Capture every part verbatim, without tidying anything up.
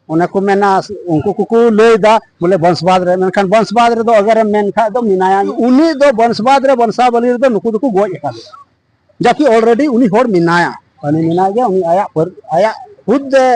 ᱚᱱᱮ ᱠᱚ ᱢᱮᱱᱟ, ᱩᱱᱠᱩ ᱠᱚᱠᱚ ᱞᱟᱹᱭ ᱮᱫᱟ ᱵᱚᱞᱮ ᱵᱚᱝᱥᱵᱟᱫ ᱨᱮ, ᱢᱮᱱᱠᱷᱟᱱ ᱵᱚᱝᱥᱵᱟᱫ ᱨᱮᱫᱚ ᱟᱜᱟᱨᱮᱢ ᱢᱮᱱ ᱠᱷᱟᱡ ᱫᱚ ᱢᱮᱱᱟᱭᱟ᱾ ᱩᱱᱤ ᱫᱚ ᱵᱚᱝᱥᱵᱟᱫ ᱨᱮ, ᱵᱚᱝᱥᱟᱵᱟᱞᱤ ᱨᱮᱫᱚ ᱱᱩᱠᱩ ᱫᱚᱠᱚ ᱜᱚᱡ ᱟᱠᱟᱫᱮᱭᱟ, ᱡᱟᱠᱤ already ᱩᱱᱤ ᱦᱚᱲ ᱢᱮᱱᱟᱭᱟ, ᱩᱱᱤ ᱢᱮᱱᱟᱭ ᱜᱮᱭᱟ, ᱩᱱᱤ ᱟᱭᱟᱜ ᱯᱟᱹᱨ-, ᱟᱭᱟᱜ ᱠᱷᱩᱫ ᱮ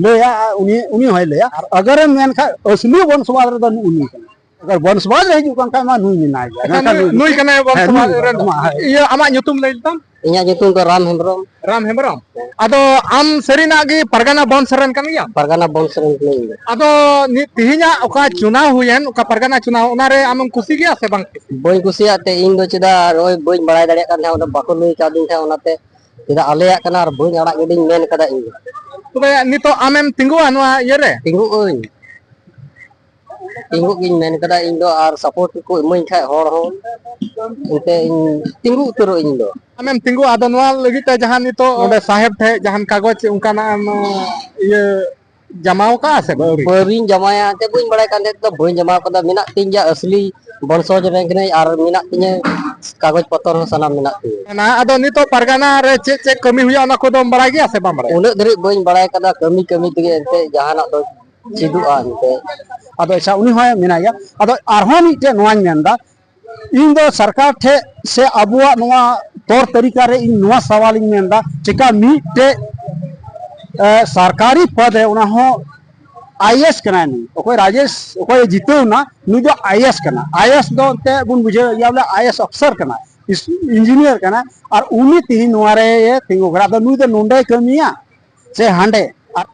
ᱞᱟᱹᱭᱟ, ᱩᱱᱤ, ᱩᱱᱤ ᱦᱚᱸᱭ ᱞᱟᱹᱭᱟ᱾ ᱟᱨ ᱟᱜᱟᱨᱮᱢ ᱢᱮᱱ ᱠᱷᱟᱡ ᱟᱹᱥᱞᱤ ᱵᱚᱝᱥᱵᱟᱫ ᱨᱮᱫᱚ ᱱᱩᱜᱼᱩ ᱱᱩᱭ ᱠᱟᱱᱟ᱾ ᱟᱜᱟᱨ ᱵᱚᱝᱥᱵᱟᱫ ᱨᱮ ᱦᱤᱡᱩᱜ ᱠᱟᱱ ᱠᱷᱟᱡ ᱢᱟ ᱱᱩᱭ ᱢᱮᱱᱟᱭ ᱜᱮᱭᱟ᱾ ᱟᱪᱪᱷᱟ, ᱢᱮᱱᱠᱷᱟᱱ ᱱᱩᱭ, ᱱᱩᱭ ᱱᱩᱭ ᱠᱟᱱᱟᱭ ᱦᱮᱸ, ᱵᱚᱝᱥᱵᱟᱫ ᱱᱩᱭ ᱨᱮᱱ᱾ ᱠᱟᱱᱟ, ᱦᱮᱸ᱾ ᱤᱭᱟᱹ, ᱟᱢᱟᱜ ᱧᱩᱛᱩᱢ ᱞᱟᱹᱭ ᱞᱮᱛᱟᱢ? ᱤᱧᱟᱹᱜ ᱧᱩᱛᱩᱢ ᱫᱚ ᱨᱟᱢ ᱦᱮᱢᱵᱨᱚᱢ᱾ ᱨᱟᱢ ᱦᱮᱢᱵᱨᱚᱢ᱾ ᱟᱫᱚ ᱟᱢ ᱥᱟᱹᱨᱤᱱᱟᱜ ᱜᱮ ᱯᱟᱨᱜᱟᱱᱟ ᱵᱚᱝᱥ ᱨᱮᱱ ᱠᱟᱱ ᱜᱮᱭᱟᱢ? ᱯᱟᱨᱜᱟᱱᱟ ᱵᱚᱝᱥ ᱨᱮᱱ ᱠᱟᱹᱱᱟᱹᱧ ᱤᱧ ᱫᱚ᱾ ᱟᱫᱚ ᱱᱤ-, ᱛᱮᱦᱮᱧᱟᱜ ᱚᱠᱟ ᱪᱩᱱᱟᱣ ᱦᱩᱭᱮᱱ, ᱚᱠᱟ ᱯᱟᱨᱜᱟᱱᱟ ᱪᱩᱱᱟᱣ, ᱚᱱᱟᱨᱮ ᱟᱢᱮᱢ ᱠᱩᱥᱤ ᱜᱮᱭᱟ ᱥᱮ ᱵᱟᱝ? ᱵᱟᱹᱧ ᱠᱩᱥᱤᱭᱟᱜ ᱛᱮ ᱤᱧ ᱫᱚ ᱪᱮᱫᱟᱜ ᱱᱚᱜᱼᱚᱭ ᱵᱟᱹᱧ ᱵᱟᱲᱟᱭ ᱫᱟᱲᱮᱭᱟᱜ ᱠᱟᱱ ᱛᱟᱦᱮᱸᱫ, ᱚᱸᱰᱮ ᱵᱟᱠᱚ ᱞᱟᱹᱭ ᱠᱟᱣᱫᱤᱧ ᱛᱟᱦᱮᱸᱫ, ᱚᱱᱟᱛᱮ ᱪᱮᱫᱟᱜ ᱟᱞᱮᱭᱟᱜ ᱠᱟᱱᱟ ᱟᱨ ᱵᱟᱹᱧ ᱟᱲᱟᱜ ᱜᱤᱰᱤᱧ ᱢᱮᱱ ᱠᱟᱫᱟ ᱤᱧ ᱫᱚ᱾ ᱛᱚᱵᱮ ᱱᱤᱛᱚᱜ ᱟᱢᱮᱢ ᱛᱤᱸᱜᱩᱜᱼᱟ ᱱᱚᱣᱟ ᱤᱭᱟᱹ ᱨᱮ? ᱛᱤᱸᱜᱩᱜ ᱟᱹᱧ, ᱛᱤᱸᱜᱩᱜ ᱜᱤᱧ ᱢᱮᱱ ᱠᱟᱫᱟ ᱤᱧ ᱫᱚ, ᱟᱨ support ᱠᱚ ᱤᱢᱟᱹᱧ ᱠᱷᱟᱡ ᱦᱚᱲ ᱦᱚᱸ, ᱮᱱᱛᱮ ᱤᱧ ᱛᱤᱸᱜᱩ ᱩᱛᱟᱹᱨᱚᱜ ᱤᱧ ᱫᱚ᱾ ᱟᱢᱮᱢ ᱛᱤᱸᱜᱩᱜᱼᱟ, ᱟᱫᱚ ᱱᱚᱣᱟ ᱞᱟᱹᱜᱤᱫ ᱛᱮ ᱡᱟᱦᱟᱸ ᱱᱤᱛᱚᱜ ᱱᱚᱰᱮ ᱥᱟᱦᱮᱵᱽ ᱴᱷᱮᱡ ᱡᱟᱦᱟᱱ ᱠᱟᱜᱚᱡᱽ ᱚᱱᱠᱟᱱᱟᱜ ᱮᱢ, ᱤᱭᱟᱹ, ᱡᱟᱢᱟᱣ ᱠᱟᱜᱼᱟ ᱥᱮ ᱟᱹᱣᱨᱤ? ᱵᱟᱹᱣᱨᱤᱧ ᱡᱟᱢᱟᱭᱟ, ᱮᱱᱛᱮ ᱵᱟᱹᱧ ᱵᱟᱲᱟᱭ ᱠᱟᱱ ᱛᱟᱦᱮᱸ, ᱛᱚ ᱵᱟᱹᱧ ᱡᱟᱢᱟᱣ ᱠᱟᱫᱟ᱾ ᱢᱮᱱᱟᱜ ᱛᱤᱧ ᱜᱮᱭᱟ, ᱟᱹᱥᱞᱤ ᱵᱚᱝᱥᱚᱡᱽ ᱨᱮᱱ ᱠᱟᱹᱱᱟᱹᱧ ᱟᱨ ᱢᱮᱱᱟᱜ ᱛᱤᱧᱟᱹ ᱠᱟᱜᱚᱡᱽ ᱯᱚᱛᱚᱨ ᱦᱚᱸ ᱥᱟᱱᱟᱢ ᱢᱮᱱᱟᱜ ᱛᱤᱧᱟᱹ᱾ ᱢᱮᱱᱟᱜᱼᱟ᱾ ᱟᱫᱚ ᱱᱤᱛᱚᱜ ᱯᱟᱨᱜᱟᱱᱟ ᱨᱮ ᱪᱮᱫ ᱪᱮᱫ ᱠᱟᱹᱢᱤ ᱦᱩᱭᱩᱜᱼᱟ, ᱚᱱᱟ ᱠᱚᱫᱚᱢ ᱵᱟᱲᱟᱭ ᱜᱮᱭᱟ ᱥᱮ ᱵᱟᱢ ᱵᱟᱲᱟᱭᱟ? ᱩᱱᱟᱹᱜ ᱫᱷᱟᱹᱨᱤᱡ ᱵᱟᱹᱧ ᱵᱟᱲᱟᱭ ᱠᱟᱫᱟ, ᱠᱟᱹᱢᱤ ᱠᱟᱹᱢᱤ ᱛᱮᱜᱮ ᱮᱱᱛᱮ ᱡᱟᱦᱟᱱᱟᱜ ᱫᱚ ᱪᱮᱫᱚᱜᱼᱟ ᱮᱱᱛᱮ᱾ ᱟᱫᱚ ᱟᱪᱪᱷᱟ, ᱩᱱᱤ ᱦᱚᱸ ᱢᱮᱱᱟᱭ ᱜᱮᱭᱟ᱾ ᱟᱫᱚ ᱟᱨᱦᱚᱸ ᱢᱤᱫᱴᱮᱡ ᱱᱚᱣᱟᱧ ᱢᱮᱱᱫᱟ, ᱤᱧ ᱫᱚ ᱥᱚᱨᱠᱟᱨ ᱴᱷᱮᱡ ᱥᱮ ᱟᱵᱚᱣᱟᱜ ᱱᱚᱣᱟ ᱛᱚᱨ ᱛᱟᱹᱨᱤᱠᱟ ᱨᱮ ᱤᱧ ᱱᱚᱣᱟ ᱥᱟᱣᱟᱞ ᱤᱧ ᱢᱮᱱᱫᱟ, ᱪᱮᱠᱟ ᱢᱤᱫᱴᱮᱡ, ᱮ, ᱥᱚᱨᱠᱟᱨᱤ ᱯᱚᱫ ᱨᱮ, ᱚᱱᱟ ᱦᱚᱸ IAS ᱠᱟᱱᱟᱭ ᱱᱩᱭ, ᱚᱠᱚᱭ ᱨᱟᱡᱮᱥ, ᱚᱠᱚᱭ ᱡᱤᱛᱟᱹᱣ ᱮᱱᱟ, ᱱᱩᱭ ᱫᱚ IAS ᱠᱟᱱᱟ᱾ IAS ᱫᱚ ᱮᱱᱛᱮ ᱵᱚᱱ ᱵᱩᱡᱷᱟᱹᱣ ᱜᱮᱭᱟ ᱵᱚᱞᱮ IAS ᱚᱯᱷᱤᱥᱟᱨ ᱠᱟᱱᱟᱭ, ᱤᱥ-, ᱤᱧᱡᱤᱱᱤᱭᱟᱨ ᱠᱟᱱᱟᱭ, ᱟᱨ ᱩᱱᱤ ᱛᱮᱦᱮᱧ ᱱᱚᱣᱟ ᱨᱮ ᱛᱤᱸᱜᱩ ᱠᱟᱱᱟ᱾ ᱟᱫᱚ ᱱᱩᱭ ᱫᱚ ᱱᱚᱰᱮᱭ ᱠᱟᱹᱢᱤᱭᱟ ᱥᱮ ᱦᱟᱸᱰᱮ? ᱟᱨ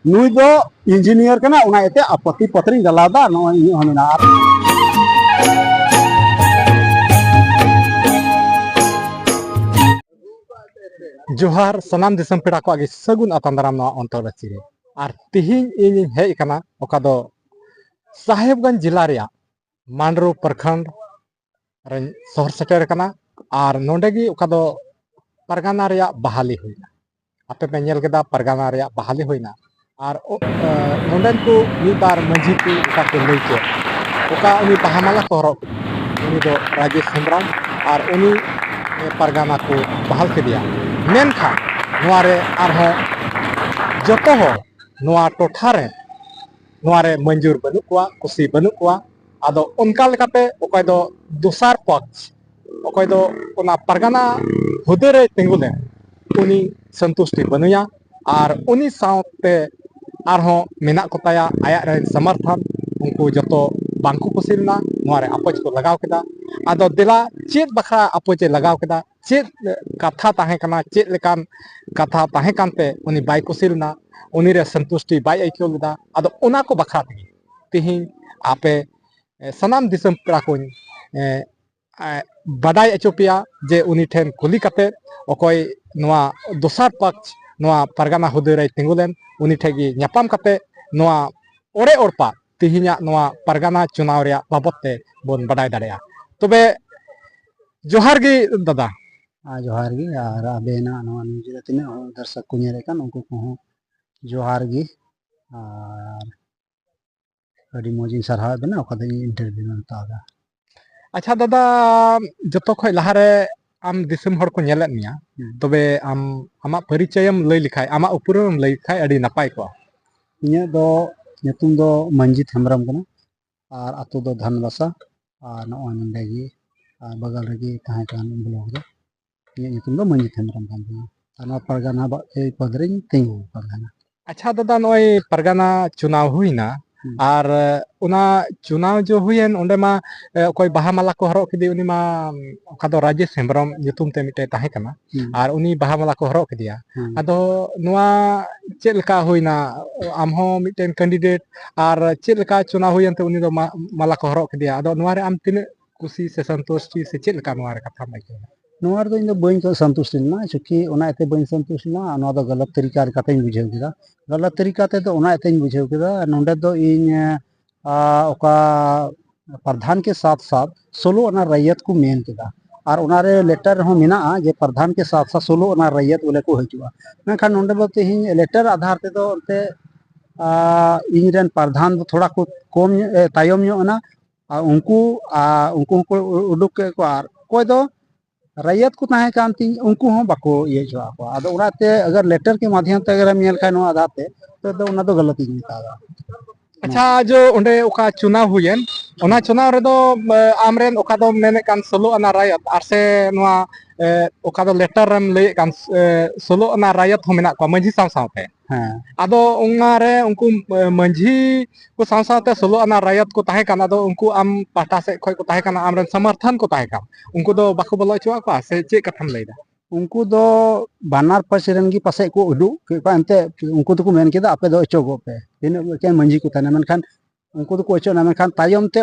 ᱱᱩᱭ ᱫᱚ ᱤᱧᱡᱤᱱᱤᱭᱟᱨ ᱠᱟᱱᱟ, ᱚᱱᱟ ᱤᱭᱟᱹᱛᱮ ᱟᱯᱟᱛᱤ ᱯᱚᱛᱨᱤᱧ ᱜᱟᱞᱟᱣ ᱮᱫᱟ, ᱱᱚᱜᱼᱚᱭ ᱤᱧᱟᱹᱜ ᱦᱚᱸ ᱢᱮᱱᱟᱜᱼᱟ᱾ ᱟᱨ ᱡᱚᱦᱟᱨ, ᱥᱟᱱᱟᱢ ᱫᱤᱥᱚᱢ ᱯᱮᱲᱟ ᱠᱚᱣᱟᱜ ᱜᱮ ᱥᱟᱹᱜᱩᱱ ᱟᱛᱟᱝ ᱫᱟᱨᱟᱢ ᱱᱚᱣᱟ ᱚᱱᱛᱚᱨ ᱨᱟᱹᱪᱤ ᱨᱮ᱾ ᱟᱨ ᱛᱤᱦᱤᱧ ᱤᱧᱤᱧ ᱦᱮᱡ ᱟᱠᱟᱱᱟ ᱚᱠᱟ ᱫᱚ ᱥᱟᱦᱮᱵᱽᱜᱚᱸᱡᱽ ᱡᱮᱞᱟ ᱨᱮᱭᱟᱜ ᱢᱟᱱᱰᱨᱳ ᱯᱨᱚᱠᱷᱚᱸᱰ ᱨᱮᱧ ᱥᱚᱦᱚᱨ ᱥᱮᱴᱮᱨ ᱟᱠᱟᱱᱟ᱾ ᱟᱨ ᱱᱚᱰᱮ ᱜᱮ ᱚᱠᱟ ᱫᱚ ᱯᱟᱨᱜᱟᱱᱟ ᱨᱮᱭᱟᱜ ᱵᱟᱦᱟᱞᱤ ᱦᱩᱭᱱᱟ᱾ ᱟᱯᱮ ᱯᱮ ᱧᱮᱞ ᱠᱮᱫᱟ ᱯᱟᱨᱜᱟᱱᱟ ᱨᱮᱭᱟᱜ ᱵᱟᱦᱟᱞᱤ ᱦᱩᱭᱱᱟ᱾ ᱟᱨ ᱚ-, ᱮ, ᱱᱚᱰᱮᱱ ᱠᱚ ᱢᱤᱫ ᱵᱟᱨ ᱢᱟᱹᱡᱷᱤ ᱠᱚ ᱚᱠᱟ ᱠᱚ ᱞᱟᱹᱭ ᱠᱮᱫ, ᱚᱠᱟ ᱩᱱᱤ ᱵᱟᱦᱟ ᱢᱟᱞᱟ ᱠᱚ ᱦᱚᱨᱚᱜ ᱠᱮᱫᱟ, ᱩᱱᱤ ᱫᱚ ᱨᱟᱡᱮᱥ ᱦᱮᱢᱵᱨᱚᱢ, ᱟᱨ ᱩᱱᱤ, ᱮ, ᱯᱟᱨᱜᱟᱱᱟ ᱠᱚ ᱵᱟᱦᱟᱞ ᱠᱮᱫᱮᱭᱟ᱾ ᱢᱮᱱᱠᱷᱟᱱ ᱱᱚᱣᱟ ᱨᱮ ᱟᱨᱦᱚᱸ ᱡᱚᱛᱚ ᱦᱚᱲ ᱱᱚᱣᱟ ᱴᱚᱴᱷᱟ ᱨᱮ ᱱᱚᱣᱟ ᱨᱮ ᱢᱚᱧᱡᱩᱨ ᱵᱟᱹᱱᱩᱜ ᱠᱚᱣᱟ, ᱠᱩᱥᱤ ᱵᱟᱹᱱᱩᱜ ᱠᱚᱣᱟ᱾ ᱟᱫᱚ ᱚᱱᱠᱟ ᱞᱮᱠᱟᱛᱮ ᱚᱠᱚᱭ ᱫᱚ ᱫᱚᱥᱟᱨ ᱯᱚᱠᱷ, ᱚᱠᱚᱭ ᱫᱚ ᱚᱱᱟ ᱯᱟᱨᱜᱟᱱᱟ ᱦᱩᱫᱟᱹ ᱨᱮᱭ ᱛᱤᱸᱜᱩ ᱞᱮᱱ, ᱩᱱᱤ ᱥᱚᱱᱛᱩᱥᱴᱤ ᱵᱟᱹᱱᱩᱭᱟ᱾ ᱟᱨ ᱩᱱᱤ ᱥᱟᱶᱛᱮ ᱟᱨᱦᱚᱸ ᱢᱮᱱᱟᱜ ᱠᱚᱛᱟᱭᱟ ᱟᱭᱟᱜ ᱨᱮᱱ ᱥᱚᱢᱚᱨᱛᱷᱚᱱ, ᱩᱱᱠᱩ ᱡᱚᱛᱚ ᱵᱟᱝᱠᱚ ᱠᱩᱥᱤ ᱞᱮᱱᱟ, ᱱᱚᱣᱟ ᱨᱮ ᱟᱯᱚᱡ ᱠᱚ ᱞᱟᱜᱟᱣ ᱠᱮᱫᱟ᱾ ᱟᱫᱚ ᱫᱮᱞᱟ, ᱪᱮᱫ ᱵᱟᱠᱷᱨᱟ ᱟᱯᱚᱡ ᱮ ᱞᱟᱜᱟᱣ ᱠᱮᱫᱟ, ᱪᱮᱫ ᱠᱟᱛᱷᱟ ᱛᱟᱦᱮᱸ ᱠᱟᱱᱟ, ᱪᱮᱫ ᱞᱮᱠᱟᱱ ᱠᱟᱛᱷᱟ ᱛᱟᱦᱮᱸ ᱠᱟᱱᱛᱮ ᱩᱱᱤ ᱵᱟᱭ ᱠᱩᱥᱤ ᱞᱮᱱᱟ, ᱩᱱᱤ ᱨᱮ ᱥᱚᱱᱛᱩᱥᱴᱤ ᱵᱟᱭ ᱟᱹᱭᱠᱟᱹᱣ ᱞᱮᱫᱟ᱾ ᱟᱫᱚ ᱚᱱᱟ ᱠᱚ ᱵᱟᱠᱷᱨᱟ ᱛᱮᱜᱮ ᱛᱮᱦᱮᱧ ᱟᱯᱮ, ᱮ, ᱥᱟᱱᱟᱢ ᱫᱤᱥᱚᱢ ᱯᱮᱲᱟ ᱠᱚᱧ, ᱮ, ᱮ, ᱵᱟᱰᱟᱭ ᱦᱚᱪᱚ ᱯᱮᱭᱟ ᱡᱮ ᱩᱱᱤ ᱴᱷᱮᱱ ᱠᱩᱞᱤ ᱠᱟᱛᱮ, ᱚᱠᱚᱭ ᱱᱚᱣᱟ ᱫᱚᱥᱟᱨ ᱯᱚᱠᱷ ᱱᱚᱣᱟ ᱯᱟᱨᱜᱟᱱᱟ ᱦᱩᱫᱟᱹ ᱨᱮᱭ ᱛᱤᱸᱜᱩ ᱞᱮᱱ, ᱩᱱᱤ ᱴᱷᱮᱱ ᱜᱮ ᱧᱟᱯᱟᱢ ᱠᱟᱛᱮ ᱱᱚᱣᱟ ᱚᱲᱮ ᱚᱲᱯᱟ ᱛᱮᱦᱮᱧᱟᱜ ᱱᱚᱣᱟ ᱯᱟᱨᱜᱟᱱᱟ ᱪᱩᱱᱟᱣ ᱨᱮᱭᱟᱜ ᱵᱟᱵᱚᱫ ᱛᱮ ᱵᱚᱱ ᱵᱟᱰᱟᱭ ᱫᱟᱲᱮᱭᱟᱜᱼᱟ᱾ ᱛᱚᱵᱮ ᱡᱚᱦᱟᱨ ᱜᱮ ᱫᱟᱫᱟ᱾ ᱟᱨ ᱡᱚᱦᱟᱨ ᱜᱮ, ᱟᱨ ᱟᱵᱮᱱᱟᱜ ᱱᱚᱣᱟ news ᱨᱮ ᱛᱤᱱᱟᱹᱜ ᱦᱚᱲ ᱫᱚᱨᱥᱚᱠ ᱠᱚ ᱧᱮᱞᱮᱫ ᱠᱟᱱ, ᱩᱱᱠᱩ ᱠᱚᱦᱚᱸ ᱡᱚᱦᱟᱨ ᱜᱮ᱾ ᱟᱨ ᱟᱹᱰᱤ ᱢᱚᱡᱽ ᱤᱧ ᱥᱟᱨᱦᱟᱣᱮᱫ ᱵᱮᱱᱟ, ᱚᱠᱟ ᱫᱚ ᱤᱧ interview ᱵᱮᱱ ᱦᱟᱛᱟᱣ ᱮᱫᱟ᱾ ᱟᱪᱪᱷᱟ ᱫᱟᱫᱟ, ᱡᱚᱛᱚ ᱠᱷᱚᱡ ᱞᱟᱦᱟᱨᱮ ᱟᱢ ᱫᱤᱥᱚᱢ ᱦᱚᱲ ᱠᱚ ᱧᱮᱞᱮᱫ ᱢᱮᱭᱟ, ᱦᱩᱸ᱾ ᱛᱚᱵᱮ ᱟᱢ ᱟᱢᱟᱜ ᱯᱚᱨᱤᱪᱚᱭᱮᱢ ᱞᱟᱹᱭ ᱞᱮᱠᱷᱟᱡ, ᱟᱢᱟᱜ ᱩᱯᱨᱩᱢᱮᱢ ᱞᱟᱹᱭ ᱞᱮᱠᱷᱟᱡ ᱟᱹᱰᱤ ᱱᱟᱯᱟᱭ ᱠᱚᱜᱼᱟ᱾ ᱤᱧᱟᱹᱜ ᱫᱚ ᱧᱩᱛᱩᱢ ᱫᱚ ᱢᱟᱹᱱᱡᱤᱛ ᱦᱮᱢᱵᱨᱚᱢ ᱠᱟᱱᱟ, ᱟᱨ ᱟᱛᱳ ᱫᱚ ᱫᱷᱟᱱᱵᱟᱥᱟ, ᱟᱨ ᱱᱚᱜᱼᱚᱭ ᱱᱚᱸᱰᱮ ᱜᱮ, ᱟᱨ ᱵᱟᱜᱟᱞ ᱨᱮᱜᱮ ᱛᱟᱦᱮᱸ ᱠᱟᱱ block ᱨᱮ᱾ ᱤᱧᱟᱹᱜ ᱧᱩᱛᱩᱢ ᱫᱚ ᱢᱟᱹᱱᱡᱤᱛ ᱦᱮᱢᱵᱨᱚᱢ ᱠᱟᱱ ᱛᱤᱧᱟᱹ᱾ ᱟᱨ ᱱᱚᱣᱟ ᱯᱟᱨᱜᱟᱱᱟ ᱵᱟ-, ᱮᱭ ᱯᱚᱫᱽ ᱨᱮᱧ ᱛᱤᱸᱜᱩ ᱟᱠᱟᱱ ᱛᱟᱦᱮᱱᱟ᱾ ᱟᱪᱪᱷᱟ ᱫᱟᱫᱟ, ᱱᱚᱜᱼᱚᱭ ᱯᱟᱨᱜᱟᱱᱟ ᱪᱩᱱᱟᱣ ᱦᱩᱭᱱᱟ, ᱦᱩᱸ᱾ ᱟᱨ ᱚᱱᱟ ᱪᱩᱱᱟᱣ ᱡᱚ ᱦᱩᱭᱮᱱ, ᱚᱸᱰᱮ ᱢᱟ, ᱮ, ᱚᱠᱚᱭ ᱵᱟᱦᱟ ᱢᱟᱞᱟ ᱠᱚ ᱦᱚᱨᱚᱜ ᱠᱮᱫᱮ, ᱩᱱᱤ ᱢᱟ, ᱚᱠᱟ ᱫᱚ ᱨᱟᱡᱮᱥ ᱦᱮᱢᱵᱨᱚᱢ ᱧᱩᱛᱩᱢ ᱛᱮ ᱢᱤᱫᱴᱮᱡ ᱛᱟᱦᱮᱸ ᱠᱟᱱᱟ, ᱦᱩᱸ᱾ ᱟᱨ ᱩᱱᱤ ᱵᱟᱦᱟ ᱢᱟᱞᱟ ᱠᱚ ᱦᱚᱨᱚᱜ ᱠᱮᱫᱮᱭᱟ᱾ ᱦᱩᱸ᱾ ᱟᱫᱚ ᱱᱚᱣᱟ ᱪᱮᱫ ᱞᱮᱠᱟ ᱦᱩᱭᱱᱟ? ᱟᱢ ᱦᱚᱸ ᱢᱤᱫᱴᱮᱱ candidate, ᱟᱨ ᱪᱮᱫ ᱞᱮᱠᱟ ᱪᱩᱱᱟᱣ ᱦᱩᱭᱮᱱ ᱛᱮ ᱩᱱᱤ ᱫᱚ ᱢᱟ-, ᱢᱟᱞᱟ ᱠᱚ ᱦᱚᱨᱚᱜ ᱠᱮᱫᱮᱭᱟ? ᱟᱫᱚ ᱱᱚᱣᱟ ᱨᱮ ᱟᱢ ᱛᱤᱱᱟᱹᱜ ᱠᱩᱥᱤ ᱥᱮ ᱥᱚᱱᱛᱩᱥᱴᱤ ᱥᱮ ᱪᱮᱫ ᱞᱮᱠᱟ ᱱᱚᱣᱟ ᱨᱮ ᱠᱟᱛᱷᱟᱢ ᱟᱹᱭᱠᱟᱹᱣ ᱫᱟ? ᱱᱚᱣᱟ ᱨᱮᱫᱚ ᱤᱧ ᱫᱚ ᱵᱟᱹᱧ ᱥᱚᱱᱛᱩᱥᱴᱤ ᱞᱮᱱᱟ, ᱪᱩᱸᱠᱤ ᱚᱱᱟ ᱤᱭᱟᱹᱛᱮ ᱵᱟᱹᱧ ᱥᱚᱱᱛᱩᱥᱴᱤ ᱞᱮᱱᱟ, ᱱᱚᱣᱟ ᱫᱚ ᱜᱟᱞᱟᱛ ᱛᱟᱹᱨᱤᱠᱟ ᱞᱮᱠᱟᱛᱮᱧ ᱵᱩᱡᱷᱟᱹᱣ ᱠᱮᱫᱟ᱾ ᱜᱟᱞᱟᱛ ᱛᱟᱹᱨᱤᱠᱟ ᱛᱮᱫᱚ ᱚᱱᱟ ᱤᱭᱟᱹᱛᱮᱧ ᱵᱩᱡᱷᱟᱹᱣ ᱠᱮᱫᱟ, ᱱᱚᱸᱰᱮ ᱫᱚ ᱤᱧ, ᱟ, ᱚᱠᱟ ᱯᱨᱟᱫᱷᱟᱱ ᱠᱮ ᱥᱟᱛ ᱥᱟᱛ ᱥᱳᱞᱳ ᱟᱱᱟ ᱨᱟᱭᱭᱟᱛ ᱠᱚ ᱢᱮᱱ ᱠᱮᱫᱟ, ᱟᱨ ᱚᱱᱟᱨᱮ letter ᱨᱮᱦᱚᱸ ᱢᱮᱱᱟᱜᱼᱟ ᱡᱮ ᱯᱨᱟᱫᱷᱟᱱ ᱠᱮ ᱥᱟᱛ ᱥᱟᱛ ᱥᱳᱞᱳ ᱟᱱᱟ ᱨᱟᱭᱭᱟᱛ ᱵᱚᱞᱮ ᱠᱚ ᱦᱤᱡᱩᱜᱼᱟ᱾ ᱢᱮᱱᱠᱷᱟᱱ ᱱᱚᱸᱰᱮ ᱫᱚ ᱛᱮᱦᱮᱧ letter ᱟᱫᱷᱟᱨ ᱛᱮᱫᱚ ᱮᱱᱛᱮ, ᱟ, ᱤᱧ ᱨᱮᱱ ᱯᱨᱟᱫᱷᱟᱱ ᱫᱚ ᱛᱷᱚᱲᱟ ᱠᱚ ᱠᱚᱢ ᱧᱚᱜ, ᱮ, ᱛᱟᱭᱚᱢ ᱧᱚᱜ ᱮᱱᱟ, ᱟᱨ ᱩᱱᱠᱩ, ᱟᱨ ᱩᱱᱠᱩ ᱦᱚᱸᱠᱚ ᱩᱰᱩᱠ ᱠᱮᱫ ᱠᱚᱣᱟ, ᱟᱨ ᱚᱠᱚᱭ ᱫᱚ ᱨᱟᱭᱭᱟᱛ ᱠᱚ ᱛᱟᱦᱮᱸ ᱠᱟᱱ ᱛᱤᱧ, ᱩᱱᱠᱩ ᱦᱚᱸ ᱵᱟᱠᱚ ᱤᱭᱟᱹ ᱦᱚᱪᱚᱣᱟᱜ ᱠᱚᱣᱟ᱾ ᱟᱫᱚ ᱚᱱᱟᱛᱮ ᱟᱜᱟᱨ letter ᱠᱮ ᱢᱟᱫᱷᱭᱚᱢ ᱛᱮ ᱟᱜᱟᱨᱮᱢ ᱧᱮᱞ ᱠᱷᱟᱱ ᱱᱚᱣᱟ ᱟᱫᱷᱟᱨ ᱛᱮ, ᱛᱮᱫᱚ ᱚᱱᱟ ᱫᱚ ᱜᱟᱞᱟᱛ ᱤᱧ ᱢᱮᱛᱟᱜᱼᱟ᱾ ᱟᱪᱪᱷᱟ, ᱡᱚ ᱚᱸᱰᱮ ᱚᱠᱟ ᱪᱩᱱᱟᱣ ᱦᱩᱭᱮᱱ, ᱚᱱᱟ ᱪᱩᱱᱟᱣ ᱨᱮᱫᱚ, ᱮ, ᱟᱢᱨᱮᱱ ᱚᱠᱟ ᱫᱚᱢ ᱢᱮᱱᱮᱫ ᱠᱟᱱ ᱥᱳᱞᱳ ᱟᱱᱟ ᱨᱟᱭᱚᱛ, ᱟᱨ ᱥᱮ ᱱᱚᱣᱟ, ᱮ, ᱚᱠᱟ ᱫᱚ ᱞᱮᱴᱟᱨ ᱨᱮᱢ ᱞᱟᱹᱭᱮᱫ ᱠᱟᱱ, ᱮ, ᱥᱳᱞᱳ ᱟᱱᱟ ᱨᱟᱭᱚᱛ ᱦᱚᱸ ᱢᱮᱱᱟᱜ ᱠᱚᱣᱟ ᱢᱟᱹᱡᱷᱤ ᱥᱟᱶ ᱥᱟᱶᱛᱮ? ᱦᱮᱸ᱾ ᱟᱫᱚ ᱚᱱᱟᱨᱮ ᱩᱱᱠᱩ, ᱮ, ᱢᱟᱹᱡᱷᱤ ᱠᱚ ᱥᱟᱶ ᱥᱟᱶᱛᱮ ᱥᱳᱞᱳ ᱟᱱᱟ ᱨᱟᱭᱚᱛ ᱠᱚ ᱛᱟᱦᱮᱸ ᱠᱟᱱ, ᱟᱫᱚ ᱩᱱᱠᱩ ᱟᱢ ᱯᱟᱦᱴᱟ ᱥᱮᱫ ᱠᱷᱚᱱ ᱠᱚ ᱛᱟᱦᱮᱸ ᱠᱟᱱᱟ, ᱟᱢᱨᱮᱱ ᱥᱚᱢᱚᱨᱛᱷᱚᱱ ᱠᱚ ᱛᱟᱦᱮᱸ ᱠᱟᱱ, ᱩᱱᱠᱩ ᱫᱚ ᱵᱟᱠᱚ ᱵᱚᱞᱚ ᱦᱚᱪᱚᱣᱟᱜ ᱠᱚᱣᱟ ᱥᱮ ᱪᱮᱫ ᱠᱟᱛᱷᱟᱢ ᱞᱟᱹᱭᱫᱟ? ᱩᱱᱠᱩ ᱫᱚ ᱵᱟᱱᱟᱨ ᱯᱟᱹᱨᱥᱤ ᱨᱮᱱ ᱜᱮ ᱯᱟᱥᱮᱡ ᱠᱚ ᱩᱰᱩᱠ ᱠᱮᱫ ᱠᱚᱣᱟ, ᱮᱱᱛᱮ ᱩᱱᱠᱩ ᱫᱚᱠᱚ ᱢᱮᱱ ᱠᱮᱫᱟ, "ᱟᱯᱮ ᱫᱚ ᱚᱪᱚᱜᱚᱜ ᱯᱮ", ᱛᱤᱱᱟᱹᱜ ᱮᱠᱮᱱ ᱢᱟᱹᱡᱷᱤ ᱠᱚ ᱛᱟᱦᱮᱱᱟ, ᱢᱮᱱᱠᱷᱟᱱ ᱩᱱᱠᱩ ᱫᱚᱠᱚ ᱚᱪᱚᱜ ᱮᱱᱟ, ᱢᱮᱱᱠᱷᱟᱱ ᱛᱟᱭᱚᱢ ᱛᱮ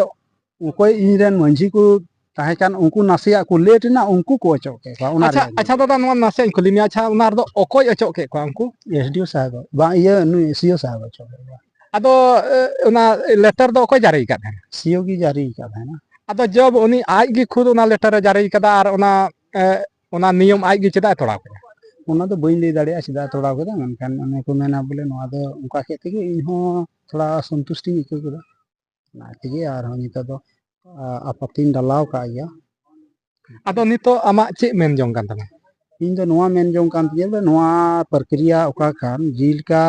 ᱚᱠᱚᱭ ᱤᱧ ᱨᱮᱱ ᱢᱟᱹᱡᱷᱤ ᱠᱚ ᱛᱟᱦᱮᱸ ᱠᱟᱱ, ᱩᱱᱠᱩ ᱱᱟᱥᱮᱭᱟᱜ ᱠᱚ ᱞᱮᱴ ᱮᱱᱟ, ᱩᱱᱠᱩ ᱠᱚ ᱚᱪᱚᱜ ᱠᱮᱫ ᱠᱚᱣᱟ᱾ ᱚᱱᱟ ᱟᱪᱪᱷᱟ, ᱨᱮᱭᱟᱜ ᱟᱪᱪᱷᱟ ᱫᱟᱫᱟ, ᱱᱚᱣᱟ ᱱᱟᱥᱮᱭᱟᱜ ᱤᱧ ᱠᱩᱞᱤ ᱢᱮᱭᱟ, ᱟᱪᱪᱷᱟ, ᱚᱱᱟ ᱨᱮᱫᱚ ᱚᱠᱚᱭ ᱚᱪᱚᱜ ᱠᱮᱫ ᱠᱚᱣᱟ ᱩᱱᱠᱩ? ᱮᱥ ᱰᱤ ᱳ ᱥᱟᱦᱮᱵᱽ, ᱵᱟᱝ, ᱤᱭᱟᱹ, ᱱᱩᱭ ᱥᱤ ᱳ ᱥᱟᱦᱮᱵᱽ ᱚᱪᱚᱜ ᱠᱮᱫ ᱠᱚᱣᱟ᱾ ᱟᱫᱚ, ᱮ, ᱚᱱᱟ ᱞᱮᱴᱟᱨ ᱫᱚ ᱚᱠᱚᱭ ᱡᱟᱹᱨᱤ ᱟᱠᱟᱫ ᱛᱟᱦᱮᱱᱟ? ᱥᱤ ᱳ ᱜᱮ ᱡᱟᱹᱨᱤ ᱟᱠᱟᱫ ᱛᱟᱦᱮᱱᱟ᱾ ᱟᱫᱚ ᱡᱚᱵ ᱩᱱᱤ ᱟᱡ ᱜᱮ ᱠᱷᱩᱫ ᱚᱱᱟ ᱞᱮᱴᱟᱨ ᱮ ᱡᱟᱹᱨᱤ ᱠᱟᱫᱟ, ᱟᱨ ᱚᱱᱟ, ᱮ, ᱚᱱᱟ ᱱᱤᱭᱚᱢ ᱟᱡ ᱜᱮ ᱪᱮᱫᱟᱜ ᱮ ᱛᱚᱲᱟᱣ ᱠᱮᱫᱟ? ᱚᱱᱟ ᱫᱚ ᱵᱟᱹᱧ ᱞᱟᱹᱭ ᱫᱟᱲᱮᱭᱟᱜᱼᱟ ᱪᱮᱫᱟᱜ ᱮ ᱛᱚᱲᱟᱣ ᱠᱮᱫᱟ, ᱢᱮᱱᱠᱷᱟᱱ ᱚᱱᱮ ᱠᱚ ᱢᱮᱱᱟ ᱵᱚᱞᱮ ᱱᱚᱣᱟ ᱫᱚ ᱚᱱᱠᱟ ᱠᱮᱫ ᱛᱮᱜᱮ ᱤᱧ ᱦᱚᱸ ᱛᱷᱚᱲᱟ ᱥᱚᱱᱛᱩᱥᱴᱤᱧ ᱟᱹᱭᱠᱟᱹᱣ ᱠᱮᱫᱟ᱾ ᱚᱱᱟ ᱛᱮᱜᱮ ᱟᱨᱦᱚᱸ ᱱᱤᱛᱚᱜ ᱫᱚ, ᱟ, ᱟᱯᱟᱛᱤᱧ ᱰᱟᱞᱟᱣ ᱟᱠᱟᱫ ᱜᱮᱭᱟ᱾ ᱟᱫᱚ ᱱᱤᱛᱚᱜ ᱟᱢᱟᱜ ᱪᱮᱫ ᱢᱮᱱ ᱡᱚᱝ ᱠᱟᱱ ᱛᱟᱢᱟ? ᱤᱧ ᱫᱚ ᱱᱚᱣᱟ ᱢᱮᱱ ᱡᱚᱝ ᱠᱟᱱ ᱛᱤᱧᱟᱹ ᱵᱚᱞᱮ ᱱᱚᱣᱟ ᱯᱨᱚᱠᱨᱤᱭᱟ ᱚᱠᱟ ᱠᱟᱱ, ᱡᱮᱞᱮᱠᱟ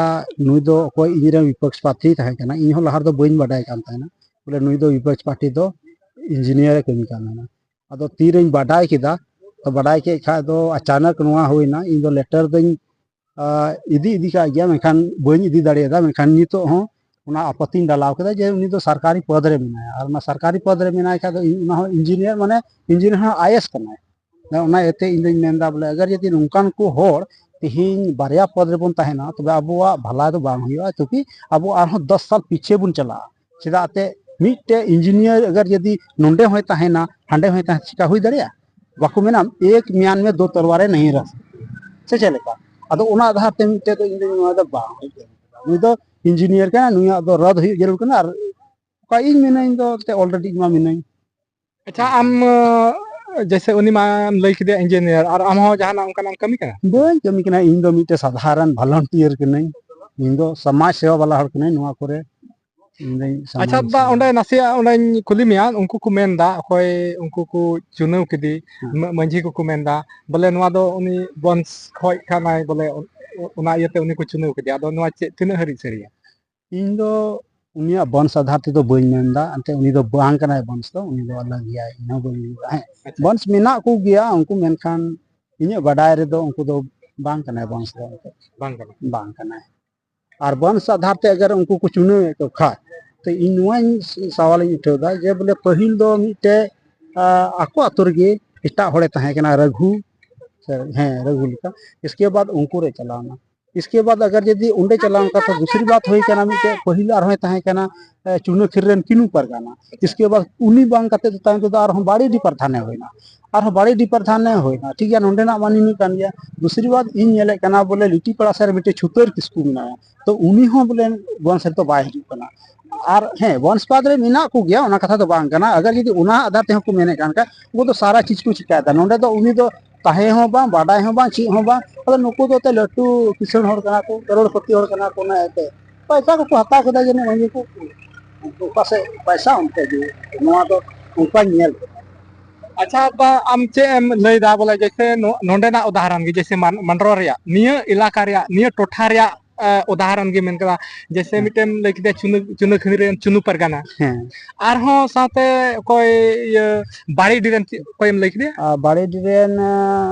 ᱱᱩᱭ ᱫᱚ ᱚᱠᱚᱭ ᱤᱧ ᱨᱮᱱ ᱵᱤᱯᱚᱠᱥ ᱯᱨᱟᱨᱛᱷᱤ ᱛᱟᱦᱮᱸ ᱠᱟᱱᱟ, ᱤᱧ ᱦᱚᱸ ᱞᱟᱦᱟ ᱨᱮᱫᱚ ᱵᱟᱹᱧ ᱵᱟᱰᱟᱭ ᱠᱟᱱ ᱛᱟᱦᱮᱱᱟ ᱵᱚᱞᱮ ᱱᱩᱭ ᱫᱚ ᱵᱤᱯᱚᱠᱥ ᱯᱟᱨᱴᱤ ᱫᱚ ᱤᱧᱡᱤᱱᱤᱭᱟᱨ ᱮ ᱠᱟᱹᱢᱤ ᱠᱟᱱ ᱛᱟᱦᱮᱱᱟ᱾ ᱟᱫᱚ ᱛᱤᱨᱮᱧ ᱵᱟᱰᱟᱭ ᱠᱮᱫᱟ, ᱛᱚ ᱵᱟᱰᱟᱭ ᱠᱮᱫ ᱠᱷᱟᱡ ᱫᱚ ᱟᱪᱟᱱᱚᱠ ᱱᱚᱣᱟ ᱦᱩᱭᱱᱟ, ᱤᱧ ᱫᱚ ᱞᱮᱴᱟᱨ ᱫᱚᱧ ᱟ, ᱤᱫᱤ, ᱤᱫᱤ ᱠᱟᱜ ᱜᱮᱭᱟ, ᱢᱮᱱᱠᱷᱟᱱ ᱵᱟᱹᱧ ᱤᱫᱤ ᱫᱟᱲᱮᱭᱟᱫᱟ᱾ ᱢᱮᱱᱠᱷᱟᱱ ᱱᱤᱛᱚᱜ ᱦᱚᱸ ᱚᱱᱟ ᱟᱯᱟᱛᱤᱧ ᱰᱟᱞᱟᱣ ᱠᱮᱫᱟ ᱡᱮ ᱩᱱᱤ ᱫᱚ ᱥᱚᱨᱠᱟᱨᱤ ᱯᱚᱫᱽ ᱨᱮ ᱢᱮᱱᱟᱭᱟ, ᱟᱨ ᱚᱱᱟ ᱥᱚᱨᱠᱟᱨᱤ ᱯᱚᱫᱽ ᱨᱮ ᱢᱮᱱᱟᱭ ᱠᱷᱟᱡ ᱫᱚ ᱤᱧ, ᱚᱱᱟ ᱦᱚᱸ ᱤᱧᱡᱤᱱᱤᱭᱟᱨ, ᱢᱟᱱᱮ ᱤᱧᱡᱤᱱᱤᱭᱟᱨ ᱦᱚᱸ ᱟᱭ ᱮᱥ ᱠᱟᱱᱟᱭ᱾ ᱟᱫᱚ ᱚᱱᱟ ᱤᱭᱟᱹᱛᱮ ᱤᱧ ᱫᱚᱧ ᱢᱮᱱᱫᱟ ᱵᱚᱞᱮ ᱟᱜᱟᱨ ᱡᱩᱫᱤ ᱱᱚᱝᱠᱟᱱ ᱠᱚ ᱦᱚᱲ ᱛᱮᱦᱮᱧ ᱵᱟᱨᱭᱟ ᱯᱚᱫᱽ ᱨᱮᱵᱚᱱ ᱛᱟᱦᱮᱱᱟ, ᱛᱚᱵᱮ ᱟᱵᱚᱣᱟᱜ ᱵᱷᱟᱞᱟ ᱫᱚ ᱵᱟᱝ ᱦᱩᱭᱩᱜᱼᱟ, ᱪᱩᱸᱠᱤ ᱟᱵᱚ ᱟᱨᱦᱚᱸ ᱫᱚᱥ ᱥᱟᱞ ᱯᱤᱪᱷᱮ ᱵᱚᱱ ᱪᱟᱞᱟᱜᱼᱟ᱾ ᱪᱮᱫᱟᱜ ᱛᱮ ᱢᱤᱫᱴᱮᱡ ᱤᱧᱡᱤᱱᱤᱭᱟᱨ ᱟᱜᱟᱨ ᱡᱩᱫᱤ ᱱᱚᱰᱮ ᱦᱚᱸᱭ ᱛᱟᱦᱮᱱᱟ, ᱦᱟᱸᱰᱮ ᱦᱚᱸᱭ ᱛᱟᱦᱮᱱᱟ, ᱪᱤᱠᱟ ᱦᱩᱭ ᱫᱟᱲᱮᱭᱟᱜᱼᱟ? ᱵᱟᱠᱚ ᱢᱮᱱᱟ, "ᱮᱠ ᱢᱤᱭᱟᱱ ᱢᱮ ᱫᱳ ᱛᱚᱞᱣᱟᱨᱮ ᱱᱟᱦᱤ ᱨᱟᱦ ᱥᱮ ᱪᱮᱫ ᱞᱮᱠᱟ?" ᱟᱫᱚ ᱚᱱᱟ ᱟᱫᱷᱟᱨ ᱛᱮ ᱢᱤᱫᱴᱮᱡ ᱫᱚ ᱤᱧ ᱫᱚᱧ ᱱᱚᱣᱟ ᱫᱚ ᱵᱟᱝ ᱦᱩᱭ ᱫᱟᱲᱮᱭᱟᱜᱼᱟ᱾ ᱱᱩᱭ ᱫᱚ ᱤᱧᱡᱤᱱᱤᱭᱟᱨ ᱠᱟᱱᱟ, ᱱᱩᱭᱟᱜ ᱫᱚ ᱨᱟᱫ ᱦᱩᱭᱩᱜ ᱡᱟᱹᱨᱩᱲ ᱠᱟᱱᱟ᱾ ᱟᱨ ᱚᱠᱟ ᱤᱧ ᱢᱤᱱᱟᱹᱧ ᱫᱚ ᱮᱱᱛᱮᱫ already ᱤᱧ ᱢᱟ ᱢᱤᱱᱟᱹᱧ᱾ ᱟᱪᱪᱷᱟ, ᱟᱢ, ᱟᱸ, ᱡᱮᱭᱥᱮ ᱩᱱᱤ ᱢᱟᱢ ᱞᱟᱹᱭ ᱠᱮᱫᱮᱭᱟ ᱤᱧᱡᱤᱱᱤᱭᱟᱨ, ᱟᱨ ᱟᱢ ᱦᱚᱸ ᱡᱟᱦᱟᱱᱟᱜ ᱚᱱᱠᱟᱱᱟᱜ ᱮᱢ ᱠᱟᱹᱢᱤ ᱠᱟᱱᱟ? ᱵᱟᱹᱧ ᱠᱟᱹᱢᱤ ᱠᱟᱱᱟ, ᱤᱧ ᱫᱚ ᱢᱤᱫᱴᱮᱡ ᱥᱟᱫᱷᱟᱨᱚᱱ ᱵᱷᱚᱞᱚᱱᱴᱤᱭᱟᱨ ᱠᱟᱹᱱᱟᱹᱧ, ᱤᱧ ᱫᱚ ᱥᱚᱢᱟᱡᱽ ᱥᱮᱵᱟ ᱵᱟᱞᱟ ᱦᱚᱲ ᱠᱟᱹᱱᱟᱹᱧ᱾ ᱱᱚᱣᱟ ᱠᱚᱨᱮ ᱤᱧ ᱫᱚᱧ ᱟᱪᱪᱷᱟ ᱥᱚᱢᱟᱡᱽ ᱫᱟ, ᱥᱮᱵᱟ᱾ ᱚᱸᱰᱮ ᱱᱟᱥᱮᱭᱟᱜ ᱚᱸᱰᱮᱧ ᱠᱩᱞᱤ ᱢᱮᱭᱟ, ᱩᱱᱠᱩ ᱠᱚ ᱢᱮᱱ ᱫᱟ, ᱚᱠᱚᱭ ᱩᱱᱠᱩ ᱠᱚ ᱪᱩᱱᱟᱹᱣ ᱠᱮᱫᱮ, ᱦᱮᱸ᱾ ᱢᱟ-, ᱢᱟᱹᱡᱷᱤ ᱠᱚᱠᱚ ᱢᱮᱱ ᱫᱟ, ᱵᱚᱞᱮ ᱱᱚᱣᱟ ᱫᱚ ᱩᱱᱤ ᱵᱚᱱᱥ ᱠᱷᱚᱡ ᱠᱟᱱᱟᱭ, ᱵᱚᱞᱮ ᱚ-, ᱚᱱᱟ ᱤᱭᱟᱹᱛᱮ ᱩᱱᱤ ᱠᱚ ᱪᱩᱱᱟᱹᱣ ᱠᱮᱫᱮᱭᱟ᱾ ᱟᱫᱚ ᱱᱚᱣᱟ ᱪᱮᱫ, ᱛᱤᱱᱟᱹᱜ ᱦᱟᱹᱨᱤᱡ ᱥᱟᱹᱨᱤᱭᱟ? ᱤᱧ ᱫᱚ ᱩᱱᱤᱭᱟᱜ ᱵᱚᱝᱥ ᱟᱫᱷᱟᱨ ᱛᱮᱫᱚ ᱵᱟᱹᱧ ᱢᱮᱱᱫᱟ, ᱮᱱᱛᱮ ᱩᱱᱤ ᱫᱚ ᱵᱟᱝ ᱠᱟᱱᱟᱭ ᱵᱚᱝᱥ ᱫᱚ, ᱩᱱᱤ ᱫᱚ ᱟᱞᱟᱜᱽ ᱜᱮᱭᱟᱭ, ᱤᱧ ᱦᱚᱸ ᱵᱟᱹᱧ ᱞᱟᱹᱭ ᱫᱟ᱾ ᱦᱮᱸ, ᱟᱪᱪᱷᱟ᱾ ᱵᱚᱝᱥ ᱢᱮᱱᱟᱜ ᱠᱚᱜᱮᱭᱟ ᱩᱱᱠᱩ, ᱢᱮᱱᱠᱷᱟᱱ ᱤᱧᱟᱹᱜ ᱵᱟᱰᱟᱭ ᱨᱮᱫᱚ ᱩᱱᱠᱩ ᱫᱚ ᱵᱟᱝ ᱠᱟᱱᱟᱭ ᱵᱚᱝᱥ ᱫᱚ, ᱮᱱᱛᱮ ᱵᱟᱝ ᱠᱟᱱᱟ᱾ ᱵᱟᱝ ᱠᱟᱱᱟᱭ᱾ ᱟᱨ ᱵᱚᱝᱥ ᱟᱫᱷᱟᱨ ᱛᱮ ᱟᱜᱟᱨ ᱩᱱᱠᱩ ᱠᱚ ᱪᱩᱱᱟᱹᱣᱮᱫ ᱠᱚ ᱠᱷᱟᱡ, ᱛᱚ ᱤᱧ ᱱᱚᱣᱟᱧ ᱥᱟᱣᱟᱞᱤᱧ ᱩᱴᱷᱟᱹᱣ ᱫᱟ ᱡᱮ ᱵᱚᱞᱮ ᱯᱟᱹᱦᱤᱞ ᱫᱚ ᱢᱤᱫᱴᱮᱡ, ᱟ, ᱟᱠᱚ ᱟᱛᱳ ᱨᱮᱜᱮ ᱮᱴᱟᱜ ᱦᱚᱲᱮ ᱛᱟᱦᱮᱸ ᱠᱟᱱᱟ, ᱨᱟᱹᱜᱷᱩ, ᱥᱮ, ᱦᱮᱸ, ᱨᱟᱹᱜᱷᱩ ᱞᱮᱠᱟ᱾ ᱤᱥᱠᱮ ᱵᱟᱫ ᱩᱱᱠᱩ ᱨᱮ ᱪᱟᱞᱟᱣ ᱮᱱᱟ᱾ ᱤᱥᱠᱮ ᱵᱟᱫ ᱟᱜᱟᱨ ᱡᱩᱫᱤ ᱚᱸᱰᱮ ᱪᱟᱞᱟᱣ ᱮᱱ ᱠᱷᱟᱱ ᱛᱚ ᱫᱩᱥᱨᱤ ᱵᱟᱛ ᱦᱩᱭ ᱠᱟᱱᱟ, ᱢᱤᱫᱴᱮᱡ ᱯᱟᱹᱦᱤᱞ ᱟᱨᱦᱚᱸᱭ ᱛᱟᱦᱮᱸ ᱠᱟᱱᱟ, ᱮ, ᱪᱩᱱᱟᱹᱠᱷᱤᱨ ᱨᱮᱱ ᱠᱤᱱᱩ ᱯᱟᱨᱜᱟᱱᱟ᱾ ᱤᱥᱠᱮ ᱵᱟᱫ ᱩᱱᱤ ᱵᱟᱝ ᱠᱟᱛᱮ ᱫᱚ ᱛᱟᱭᱚᱢ ᱛᱮᱫᱚ ᱟᱨᱦᱚᱸ ᱵᱟᱲᱮᱰᱤ ᱯᱨᱟᱫᱷᱟᱱᱮ ᱦᱩᱭᱱᱟ, ᱟᱨᱦᱚᱸ ᱵᱟᱲᱮᱰᱤ ᱯᱨᱟᱫᱷᱟᱱᱮ ᱦᱩᱭᱱᱟ, ᱴᱷᱤᱠ ᱜᱮᱭᱟ, ᱱᱚᱸᱰᱮᱱᱟᱜ ᱢᱟᱹᱱᱢᱤ ᱠᱟᱱ ᱜᱮᱭᱟ᱾ ᱫᱩᱥᱨᱤ ᱵᱟᱛ ᱤᱧ ᱧᱮᱞᱮᱫ ᱠᱟᱱᱟ ᱵᱚᱞᱮ ᱞᱤᱴᱤᱯᱟᱲᱟ ᱥᱮᱫ ᱨᱮ ᱢᱤᱫᱴᱮᱡ ᱪᱷᱩᱛᱟᱹᱨ ᱠᱤᱥᱠᱩ ᱢᱮᱱᱟᱭᱟ, ᱛᱚ ᱩᱱᱤ ᱦᱚᱸ ᱵᱚᱞᱮ ᱵᱚᱝᱥ ᱨᱮᱫᱚ ᱵᱟᱭ ᱦᱤᱡᱩᱜ ᱠᱟᱱᱟ᱾ ᱟᱨ ᱦᱮᱸ, ᱵᱚᱝᱥ ᱵᱟᱫ ᱨᱮ ᱢᱮᱱᱟᱜ ᱠᱚᱜᱮᱭᱟ, ᱚᱱᱟ ᱠᱟᱛᱷᱟ ᱫᱚ ᱵᱟᱝ ᱠᱟᱱᱟ᱾ ᱟᱜᱟᱨ ᱡᱩᱫᱤ ᱚᱱᱟ ᱟᱫᱷᱟᱨ ᱛᱮᱦᱚᱸ ᱠᱚ ᱢᱮᱱᱮᱫ ᱠᱟᱱ ᱠᱷᱟᱡ, ᱩᱱᱠᱩ ᱫᱚ ᱥᱟᱨᱟ ᱪᱤᱡᱽ ᱠᱚ ᱪᱤᱠᱟᱭᱮᱫᱟ᱾ ᱱᱚᱸᱰᱮ ᱫᱚ ᱩᱱᱤ ᱫᱚ ᱛᱟᱦᱮᱸ ᱦᱚᱸ ᱵᱟᱝ, ᱵᱟᱰᱟᱭ ᱦᱚᱸ ᱵᱟᱝ, ᱪᱮᱫ ᱦᱚᱸ ᱵᱟᱝ᱾ ᱟᱫᱚ ᱱᱩᱠᱩ ᱫᱚ ᱮᱱᱛᱮᱫ ᱞᱟᱹᱴᱩ ᱠᱤᱥᱟᱹᱬ ᱦᱚᱲ ᱠᱟᱱᱟ ᱠᱚ, ᱠᱟᱨᱳᱲᱯᱚᱛᱤ ᱦᱚᱲ ᱠᱟᱱᱟ ᱠᱚ, ᱚᱱᱟ ᱤᱭᱟᱹᱛᱮ ᱯᱚᱭᱥᱟ ᱠᱚᱠᱚ ᱦᱟᱛᱟᱣ ᱠᱮᱫᱟ ᱡᱟᱹᱱᱤᱡ ᱢᱟᱹᱡᱷᱤ ᱠᱚ, ᱚᱠᱟ ᱥᱮᱫ ᱯᱚᱭᱥᱟ ᱚᱱᱛᱮ ᱜᱮ, ᱱᱚᱣᱟ ᱫᱚ ᱚᱱᱠᱟᱧ ᱧᱮᱞ ᱠᱮᱫᱟ᱾ ᱟᱪᱪᱷᱟ, ᱵᱟ, ᱟᱢ ᱪᱮᱫ ᱮᱢ ᱞᱟᱹᱭᱫᱟ ᱵᱚᱞᱮ, ᱡᱮᱭᱥᱮ ᱱᱚ-, ᱱᱚᱸᱰᱮᱱᱟᱜ ᱩᱫᱟᱦᱚᱨᱚᱱ ᱜᱮ, ᱡᱮᱭᱥᱮ ᱢᱟᱱ-, ᱢᱟᱱᱰᱨᱚ ᱨᱮᱭᱟᱜ, ᱱᱤᱭᱟᱹ ᱮᱞᱟᱠᱟ ᱨᱮᱭᱟᱜ, ᱱᱤᱭᱟᱹ ᱴᱚᱴᱷᱟ ᱨᱮᱭᱟᱜ, ᱮ, ᱩᱫᱟᱦᱚᱨᱚᱱ ᱜᱮ ᱢᱮᱱ ᱠᱮᱫᱟ, ᱡᱮᱭᱥᱮ ᱦᱮᱸ᱾ ᱢᱤᱫᱴᱮᱱ ᱞᱟᱹᱭ ᱠᱮᱫᱟ ᱪᱩᱱᱟᱹ, ᱪᱩᱱᱟᱹ ᱠᱷᱟᱹᱱᱤ ᱨᱮᱱ ᱪᱩᱱᱩ ᱯᱟᱨᱜᱟᱱᱟ᱾ ᱦᱮᱸ᱾ ᱟᱨᱦᱚᱸ ᱥᱟᱶᱛᱮ ᱚᱠᱚᱭ ᱤᱭᱟᱹ ᱵᱟᱲᱮᱰᱤ ᱨᱮᱱ ᱪᱮᱫ, ᱚᱠᱚᱭᱮᱢ ᱞᱟᱹᱭ ᱠᱮᱫᱮᱭᱟ? ᱟᱨ ᱵᱟᱲᱮᱰᱤ ᱨᱮᱱ, ᱟ,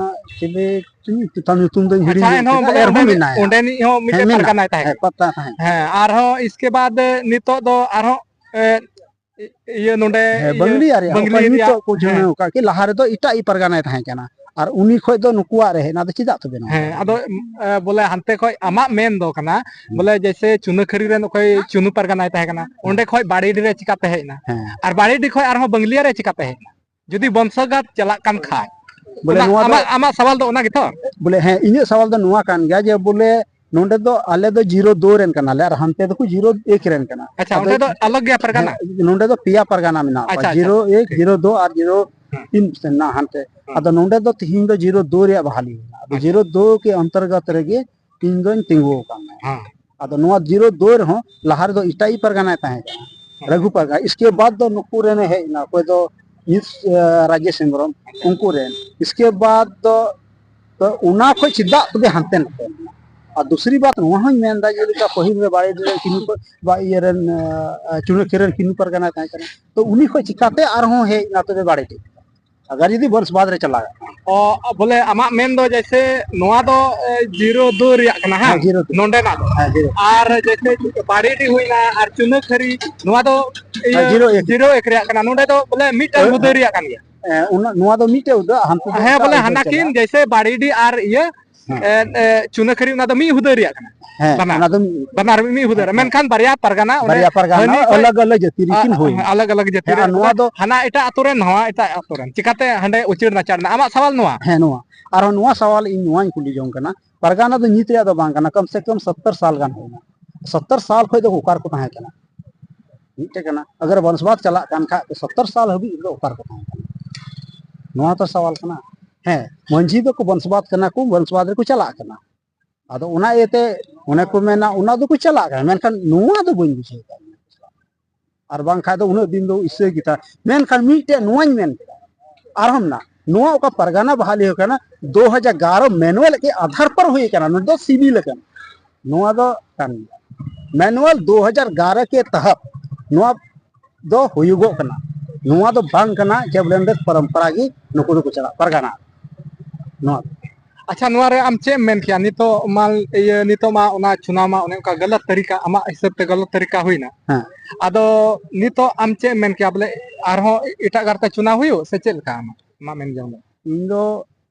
ᱪᱤᱞᱤ ᱪᱚᱝ ᱛᱟᱭ ᱧᱩᱛᱩᱢ ᱫᱚᱧ ᱟᱪᱪᱷᱟ, ᱦᱤᱲᱤᱧ ᱧᱚᱜ ᱮᱱᱦᱚᱸ ᱠᱮᱫᱟ, ᱵᱚᱞᱮ ᱮᱨᱦᱚᱸ ᱚᱸᱰᱮᱱᱤᱡ, ᱢᱮᱱᱟᱭᱟ᱾ ᱚᱸᱰᱮᱱᱤᱡ ᱦᱚᱸ ᱦᱮᱸ, ᱢᱤᱫᱴᱮᱱ ᱢᱮᱱᱟᱭᱟ᱾ ᱯᱟᱨᱜᱟᱱᱟᱭ ᱛᱟᱦᱮᱸ ᱦᱮᱸ, ᱠᱟᱱᱟ᱾ ᱯᱟᱨᱜᱟᱱᱟ ᱛᱟᱦᱮᱸ ᱠᱟᱱᱟ᱾ ᱦᱮᱸ, ᱟᱨᱦᱚᱸ ᱤᱥᱠᱮ ᱵᱟᱫ ᱱᱤᱛᱚᱜ ᱫᱚ ᱟᱨᱦᱚᱸ, ᱮ, ᱤᱭᱟᱹ ᱱᱚᱰᱮ ᱦᱮᱸ, ᱤᱭᱟᱹ ᱵᱟᱝᱞᱤ ᱟᱨᱮᱭᱟᱜ, ᱵᱟᱝᱞᱤ ᱚᱠᱚᱭ ᱨᱮᱭᱟᱜ, ᱱᱤᱛᱚᱜ ᱠᱚ ᱦᱮᱸ᱾ ᱪᱩᱱᱟᱹᱣ ᱟᱠᱟᱫ ᱠᱤ, ᱞᱟᱦᱟ ᱨᱮᱫᱚ ᱮᱴᱟᱜ ᱤᱡ ᱯᱟᱨᱜᱟᱱᱟᱭ ᱛᱟᱦᱮᱸ ᱠᱟᱱᱟ, ᱟᱨ ᱩᱱᱤ ᱠᱷᱚᱡ ᱫᱚ ᱱᱩᱠᱩᱣᱟᱜ ᱨᱮ ᱦᱮᱡ ᱮᱱᱟ, ᱟᱫᱚ ᱪᱮᱫᱟᱜ ᱛᱚᱵᱮ ᱱᱚᱣᱟ ᱦᱮᱸ, ᱫᱚ? ᱟᱫᱚ, ᱮ, ᱵᱚᱞᱮ ᱦᱟᱱᱛᱮ ᱠᱷᱚᱡ ᱟᱢᱟᱜ ᱢᱮᱱ ᱫᱚ ᱠᱟᱱᱟ, ᱦᱩᱸ᱾ ᱵᱚᱞᱮ ᱡᱮᱭᱥᱮ ᱪᱩᱱᱟᱹ ᱠᱷᱟᱹᱨᱤ ᱨᱮᱱ ᱚᱠᱚᱭ ᱪᱩᱱᱩ ᱯᱟᱨᱜᱟᱱᱟᱭ ᱛᱟᱦᱮᱸ ᱠᱟᱱᱟ, ᱦᱩᱸ᱾ ᱚᱸᱰᱮ ᱠᱷᱚᱡ ᱵᱟᱲᱮᱰᱤ ᱨᱮ ᱪᱤᱠᱟᱛᱮ ᱦᱮᱡ ᱮᱱᱟ? ᱦᱮᱸ᱾ ᱟᱨ ᱵᱟᱲᱮᱰᱤ ᱠᱷᱚᱡ ᱟᱨᱦᱚᱸ ᱵᱟᱝᱞᱤᱭᱟ ᱨᱮ ᱪᱤᱠᱟᱛᱮ ᱦᱮᱡ ᱮᱱᱟ? ᱡᱩᱫᱤ ᱵᱚᱝᱥᱚᱜᱟᱛ ᱪᱟᱞᱟᱜ ᱠᱟᱱ ᱠᱷᱟᱡ, ᱵᱚᱞᱮ ᱚᱱᱟ ᱱᱚᱣᱟ ᱫᱚ ᱟᱢᱟᱜ, ᱟᱢᱟᱜ ᱥᱟᱣᱟᱞ ᱫᱚ ᱚᱱᱟ ᱜᱮᱛᱚ? ᱵᱚᱞᱮ ᱦᱮᱸ, ᱤᱧᱟᱹᱜ ᱥᱟᱣᱟᱞ ᱫᱚ ᱱᱚᱣᱟ ᱠᱟᱱ ᱜᱮᱭᱟ ᱡᱮ ᱵᱚᱞᱮ ᱱᱚᱸᱰᱮ ᱫᱚ ᱟᱞᱮ ᱫᱚ ᱡᱤᱨᱳ ᱫᱩ ᱨᱮᱱ ᱠᱟᱱᱟᱞᱮ ᱟᱨ ᱦᱟᱱᱛᱮ ᱫᱚᱠᱚ ᱡᱤᱨᱳ ᱮᱠ ᱨᱮᱱ ᱠᱟᱱᱟ᱾ ᱟᱪᱪᱷᱟ, ᱟᱫᱚ ᱚᱸᱰᱮ ᱫᱚ ᱟᱞᱟᱜᱽ ᱜᱮᱭᱟ ᱯᱟᱨᱜᱟᱱᱟ? ᱦᱮᱸ, ᱱᱚᱸᱰᱮ ᱫᱚ ᱯᱮᱭᱟ ᱯᱟᱨᱜᱟᱱᱟ ᱢᱮᱱᱟᱜ ᱠᱚᱣᱟ, ᱟᱪᱪᱷᱟ, ᱟᱪᱪᱷᱟ, ᱡᱤᱨᱳ ᱮᱠ, ᱴᱷᱤᱠ᱾ ᱡᱤᱨᱳ ᱫᱩ ᱟᱨ ᱡᱤᱨᱳ ᱦᱮᱸ᱾ ᱛᱤᱱ ᱥᱮᱱ ᱱᱟ ᱦᱟᱱᱛᱮ᱾ ᱦᱮᱸ᱾ ᱟᱫᱚ ᱱᱚᱸᱰᱮ ᱫᱚ ᱛᱤᱦᱤᱧ ᱫᱚ ᱡᱤᱨᱳ ᱫᱩ ᱨᱮᱭᱟᱜ ᱵᱟᱦᱟᱞᱤ ᱢᱮᱱᱟᱜᱼᱟ᱾ ᱟᱫᱚ ᱟᱪᱪᱷᱟ᱾ ᱡᱤᱨᱳ ᱫᱩ ᱠᱮ ᱚᱱᱛᱚᱨᱜᱚᱛ ᱨᱮᱜᱮ ᱤᱧ ᱫᱚᱧ ᱛᱤᱸᱜᱩ ᱟᱠᱟᱱᱟ᱾ ᱦᱮᱸ᱾ ᱟᱫᱚ ᱱᱚᱣᱟ ᱡᱤᱨᱳ ᱫᱩ ᱨᱮᱦᱚᱸ ᱞᱟᱦᱟ ᱨᱮᱫᱚ ᱮᱴᱟᱜ ᱤᱡ ᱯᱟᱨᱜᱟᱱᱟᱭ ᱛᱟᱦᱮᱸ ᱠᱟᱱᱟ, ᱦᱮᱸ᱾ ᱨᱟᱹᱜᱷᱩ ᱯᱟᱨᱜᱟᱱᱟ᱾ ᱤᱥᱠᱮ ᱵᱟᱫ ᱫᱚ ᱱᱩᱠᱩ ᱨᱮᱱ ᱦᱮᱡ ᱮᱱᱟ, ᱚᱠᱚᱭ ᱫᱚ ᱢᱤᱥ, ᱮ, ᱨᱟᱡᱮᱥ ᱦᱮᱢᱵᱨᱚᱢ, ᱩᱱᱠᱩ ᱨᱮᱱ᱾ ᱤᱥᱠᱮ ᱵᱟᱫ ᱫᱚ, ᱛᱚ ᱚᱱᱟ ᱠᱷᱚᱡ ᱪᱮᱫᱟᱜ ᱛᱚᱵᱮ ᱦᱟᱱᱛᱮ ᱱᱟᱛᱮ ᱮᱱᱟ? ᱟᱨ ᱫᱩᱥᱨᱤ ᱵᱟᱛ ᱱᱚᱣᱟ ᱦᱚᱸᱧ ᱢᱮᱱᱫᱟ, ᱡᱮᱞᱮᱠᱟ ᱯᱟᱹᱦᱤᱞ ᱨᱮ ᱵᱟᱲᱮᱰᱤ ᱨᱮᱱ ᱠᱤᱱᱩ ᱯᱟ-, ᱵᱟ ᱤᱭᱟᱹ ᱨᱮᱱ, ᱟᱸ, ᱪᱩᱱᱟᱹᱠᱷᱤ ᱨᱮᱱ ᱠᱤᱱᱩ ᱯᱟᱨᱜᱟᱱᱟ ᱛᱟᱦᱮᱸ ᱠᱟᱱᱟ, ᱛᱚ ᱩᱱᱤ ᱠᱷᱚᱱ ᱪᱤᱠᱟᱛᱮ ᱟᱨᱦᱚᱸ ᱦᱮᱡ ᱮᱱᱟ ᱛᱚᱵᱮ ᱵᱟᱲᱮᱰᱤ? ᱟᱜᱟᱨ ᱡᱩᱫᱤ ᱵᱚᱱᱥᱵᱟᱫ ᱨᱮ ᱪᱟᱞᱟᱜ᱾ ᱚ, ᱵᱚᱞᱮ ᱟᱢᱟᱜ ᱢᱮᱱ ᱫᱚ ᱡᱮᱭᱥᱮ ᱱᱚᱣᱟ ᱫᱚ, ᱮ, ᱡᱤᱨᱳ ᱫᱩ ᱨᱮᱭᱟᱜ ᱠᱟᱱᱟ, ᱦᱮᱸ, ᱦᱮᱸ? ᱡᱤᱨᱳ ᱫᱩ᱾ ᱱᱚᱰᱮᱱᱟᱜ ᱫᱚ᱾ ᱦᱮᱸ, ᱡᱤᱨᱳ᱾ ᱟᱨ ᱡᱮᱭᱥᱮ ᱵᱟᱲᱮᱰᱤ ᱦᱩᱭᱱᱟ ᱟᱨ ᱪᱩᱱᱟᱹᱠᱷᱟᱹᱨᱤ, ᱱᱚᱣᱟ ᱫᱚ ᱤᱭᱟᱹ, ᱦᱮᱸ, ᱡᱤᱨᱳ ᱮᱠ᱾ ᱡᱤᱨᱳ ᱮᱠ ᱨᱮᱭᱟᱜ ᱠᱟᱱᱟ, ᱱᱚᱰᱮ ᱫᱚ ᱵᱚᱞᱮ ᱢᱤᱫᱴᱟᱝ ᱦᱮᱸ, ᱦᱩᱫᱟᱹ ᱦᱮᱸ᱾ ᱨᱮᱭᱟᱜ ᱠᱟᱱ ᱜᱮᱭᱟ᱾ ᱦᱮᱸ, ᱚᱱᱟ, ᱱᱚᱣᱟ ᱫᱚ ᱢᱤᱫᱴᱮᱡ ᱦᱩᱫᱟᱹ, ᱦᱟᱱᱛᱮ ᱫᱚ ᱦᱮᱸ, ᱮᱴᱟᱜ ᱵᱚᱞᱮ ᱦᱩᱫᱟᱹ ᱦᱟᱱᱟ ᱠᱤᱱ ᱪᱟᱞᱟᱜᱼᱟ᱾ ᱡᱮᱭᱥᱮ ᱵᱟᱲᱮᱰᱤ ᱟᱨ ᱤᱭᱟᱹ, ᱦᱮᱸ᱾ ᱮ, ᱮ, ᱪᱩᱱᱟᱹᱠᱷᱟᱹᱨᱤ, ᱚᱱᱟ ᱫᱚ ᱢᱤᱫ ᱦᱩᱫᱟᱹ ᱨᱮᱭᱟᱜ ᱠᱟᱱᱟ᱾ ᱦᱮᱸ, ᱵᱟᱱᱟᱨ᱾ ᱚᱱᱟ ᱫᱚ ᱢᱤᱫ ᱵᱟᱱᱟᱨ ᱢᱤᱫ ᱦᱩᱫᱟᱹ ᱨᱮ᱾ ᱦᱮᱸ᱾ ᱢᱮᱱᱠᱷᱟᱱ ᱵᱟᱨᱭᱟ ᱯᱟᱨᱜᱟᱱᱟ, ᱚᱱᱮ ᱵᱟᱨᱭᱟ ᱯᱟᱨᱜᱟᱱᱟ, ᱦᱟᱹᱱᱤ ᱠᱷᱚᱡ ᱟᱞᱟᱜᱽ ᱟᱞᱟᱜᱽ ᱡᱟᱹᱛᱤ ᱨᱮᱠᱤᱱ ᱟ-, ᱦᱩᱭ᱾ ᱟᱞᱟᱜᱽ ᱟᱞᱟᱜᱽ ᱡᱟᱹᱛᱤ ᱦᱮᱸ, ᱨᱮ᱾ ᱟᱨ ᱱᱚᱣᱟ ᱵᱚᱞᱮ ᱫᱚ ᱦᱟᱱᱟ ᱮᱴᱟᱜ ᱟᱛᱳ ᱨᱮᱱ, ᱱᱚᱣᱟ ᱮᱴᱟᱜ ᱟᱛᱳ ᱨᱮᱱ᱾ ᱪᱤᱠᱟᱛᱮ ᱦᱟᱸᱰᱮ ᱩᱪᱟᱹᱲ ᱱᱟᱪᱟᱲ ᱮᱱᱟ? ᱟᱢᱟᱜ ᱥᱟᱣᱟᱞ ᱱᱚᱣᱟ᱾ ᱦᱮᱸ, ᱱᱚᱣᱟ᱾ ᱟᱨᱦᱚᱸ ᱱᱚᱣᱟ ᱥᱟᱣᱟᱞ ᱤᱧ ᱱᱚᱣᱟᱧ ᱠᱩᱞᱤ ᱡᱚᱝ ᱠᱟᱱᱟ, ᱯᱟᱨᱜᱟᱱᱟ ᱫᱚ ᱧᱤᱛ ᱨᱮᱭᱟᱜ ᱫᱚ ᱵᱟᱝ ᱠᱟᱱᱟ, ᱠᱚᱢ ᱥᱮ ᱠᱚᱢ ᱥᱚᱛᱛᱚᱨ ᱥᱟᱞ ᱜᱟᱱ ᱦᱩᱭᱱᱟ᱾ ᱥᱚᱛᱛᱚᱨ ᱥᱟᱞ ᱠᱷᱚᱡ ᱫᱚ ᱚᱠᱟ ᱨᱮᱠᱚ ᱛᱟᱦᱮᱸ ᱠᱟᱱᱟ? ᱢᱤᱫᱴᱮᱡ ᱠᱟᱱᱟ, ᱟᱜᱟᱨ ᱵᱚᱱᱥᱵᱟᱫ ᱪᱟᱞᱟᱜ ᱠᱟᱱ ᱠᱷᱟᱡ ᱫᱚ ᱥᱚᱛᱛᱚᱨ ᱥᱟᱞ ᱦᱟᱹᱵᱤᱡ ᱫᱚ ᱚᱠᱟ ᱨᱮᱠᱚ ᱛᱟᱦᱮᱸ ᱠᱟᱱᱟ? ᱱᱚᱣᱟ ᱛᱚ ᱥᱟᱣᱟᱞ ᱠᱟᱱᱟ᱾ ᱦᱮᱸ, ᱢᱟᱹᱡᱷᱤ ᱫᱚᱠᱚ ᱵᱚᱱᱥᱵᱟᱫ ᱠᱟᱱᱟ ᱠᱚ, ᱵᱚᱱᱥᱵᱟᱫ ᱨᱮᱠᱚ ᱪᱟᱞᱟᱜ ᱠᱟᱱᱟ᱾ ᱟᱫᱚ ᱚᱱᱟ ᱤᱭᱟᱹᱛᱮ ᱚᱱᱮ ᱠᱚ ᱢᱮᱱᱟ, ᱚᱱᱟ ᱫᱚᱠᱚ ᱪᱟᱞᱟᱜ ᱠᱟᱱᱟ, ᱢᱮᱱᱠᱷᱟᱱ ᱱᱚᱣᱟ ᱫᱚ ᱵᱟᱹᱧ ᱵᱩᱡᱷᱟᱹᱣ ᱫᱟ᱾ ᱟᱨ ᱵᱟᱝᱠᱷᱟᱡ ᱫᱚ ᱩᱱᱟᱹᱜ ᱫᱤᱱ ᱫᱚ ᱤᱥᱟᱹ ᱜᱮ ᱛᱟᱦᱮᱸ᱾ ᱢᱮᱱᱠᱷᱟᱱ ᱢᱤᱫᱴᱮᱡ ᱱᱚᱣᱟᱧ ᱢᱮᱱ ᱠᱮᱫᱟ, ᱟᱨᱦᱚᱸ ᱢᱮᱱᱟᱜ, ᱱᱚᱣᱟ ᱚᱠᱟ ᱯᱟᱨᱜᱟᱱᱟ ᱵᱟᱦᱟᱞᱤ ᱦᱩᱭ ᱠᱟᱱᱟ, ᱫᱩ ᱦᱟᱡᱟᱨ ᱮᱜᱟᱨᱚ ᱢᱮᱱᱩᱣᱟᱞ ᱠᱮ ᱟᱫᱷᱟᱨ ᱯᱟᱨ ᱦᱩᱭ ᱠᱟᱱᱟ, ᱱᱚᱣᱟ ᱫᱚ ᱥᱤᱵᱤᱞ ᱟᱠᱟᱱᱟ᱾ ᱱᱚᱣᱟ ᱫᱚ ᱠᱟᱱ ᱜᱮᱭᱟ᱾ ᱢᱮᱱᱩᱣᱟᱞ ᱫᱩ ᱦᱟᱡᱟᱨ ᱮᱜᱟᱨᱚ ᱠᱮ ᱛᱟᱦᱟᱛ ᱱᱚᱣᱟ ᱫᱚ ᱦᱩᱭᱩᱜᱚᱜ ᱠᱟᱱᱟ᱾ ᱱᱚᱣᱟ ᱫᱚ ᱵᱟᱝ ᱠᱟᱱᱟ ᱡᱮ ᱵᱚᱞᱮ ᱱᱚᱰᱮ ᱯᱚᱨᱚᱢᱯᱚᱨᱟ ᱜᱮ ᱱᱩᱠᱩ ᱫᱚᱠᱚ ᱪᱟᱞᱟᱜ ᱯᱟᱨᱜᱟᱱᱟ᱾ ᱱᱚᱣᱟ ᱫᱚ᱾ ᱟᱪᱪᱷᱟ, ᱱᱚᱣᱟ ᱨᱮ ᱟᱢ ᱪᱮᱫ ᱮᱢ ᱢᱮᱱ ᱠᱮᱭᱟ? ᱱᱤᱛᱚᱜ ᱢᱟ ᱤᱭᱟᱹ, ᱱᱤᱛᱚᱜ ᱢᱟ ᱚᱱᱟ ᱪᱩᱱᱟᱣ ᱢᱟ ᱚᱱᱮ ᱚᱱᱠᱟ ᱜᱟᱞᱟᱛ ᱛᱟᱹᱨᱤᱠᱟ, ᱟᱢᱟᱜ ᱦᱤᱥᱟᱹᱵ ᱛᱮ ᱜᱟᱞᱟᱛ ᱛᱟᱹᱨᱤᱠᱟ ᱦᱩᱭᱱᱟ᱾ ᱦᱮᱸ᱾ ᱟᱫᱚ ᱱᱤᱛᱚᱜ ᱟᱢ ᱪᱮᱫ ᱮᱢ ᱢᱮᱱ ᱠᱮᱭᱟ, ᱵᱚᱞᱮ ᱟᱨᱦᱚᱸ ᱮᱴᱟᱜ ᱠᱟᱨᱛᱮ ᱪᱩᱱᱟᱣ ᱦᱩᱭᱩᱜ ᱥᱮ ᱪᱮᱫ ᱞᱮᱠᱟ ᱟᱢᱟᱜ, ᱟᱢᱟᱜ ᱢᱮᱱ ᱡᱚᱝ ᱫᱚ? ᱤᱧ ᱫᱚ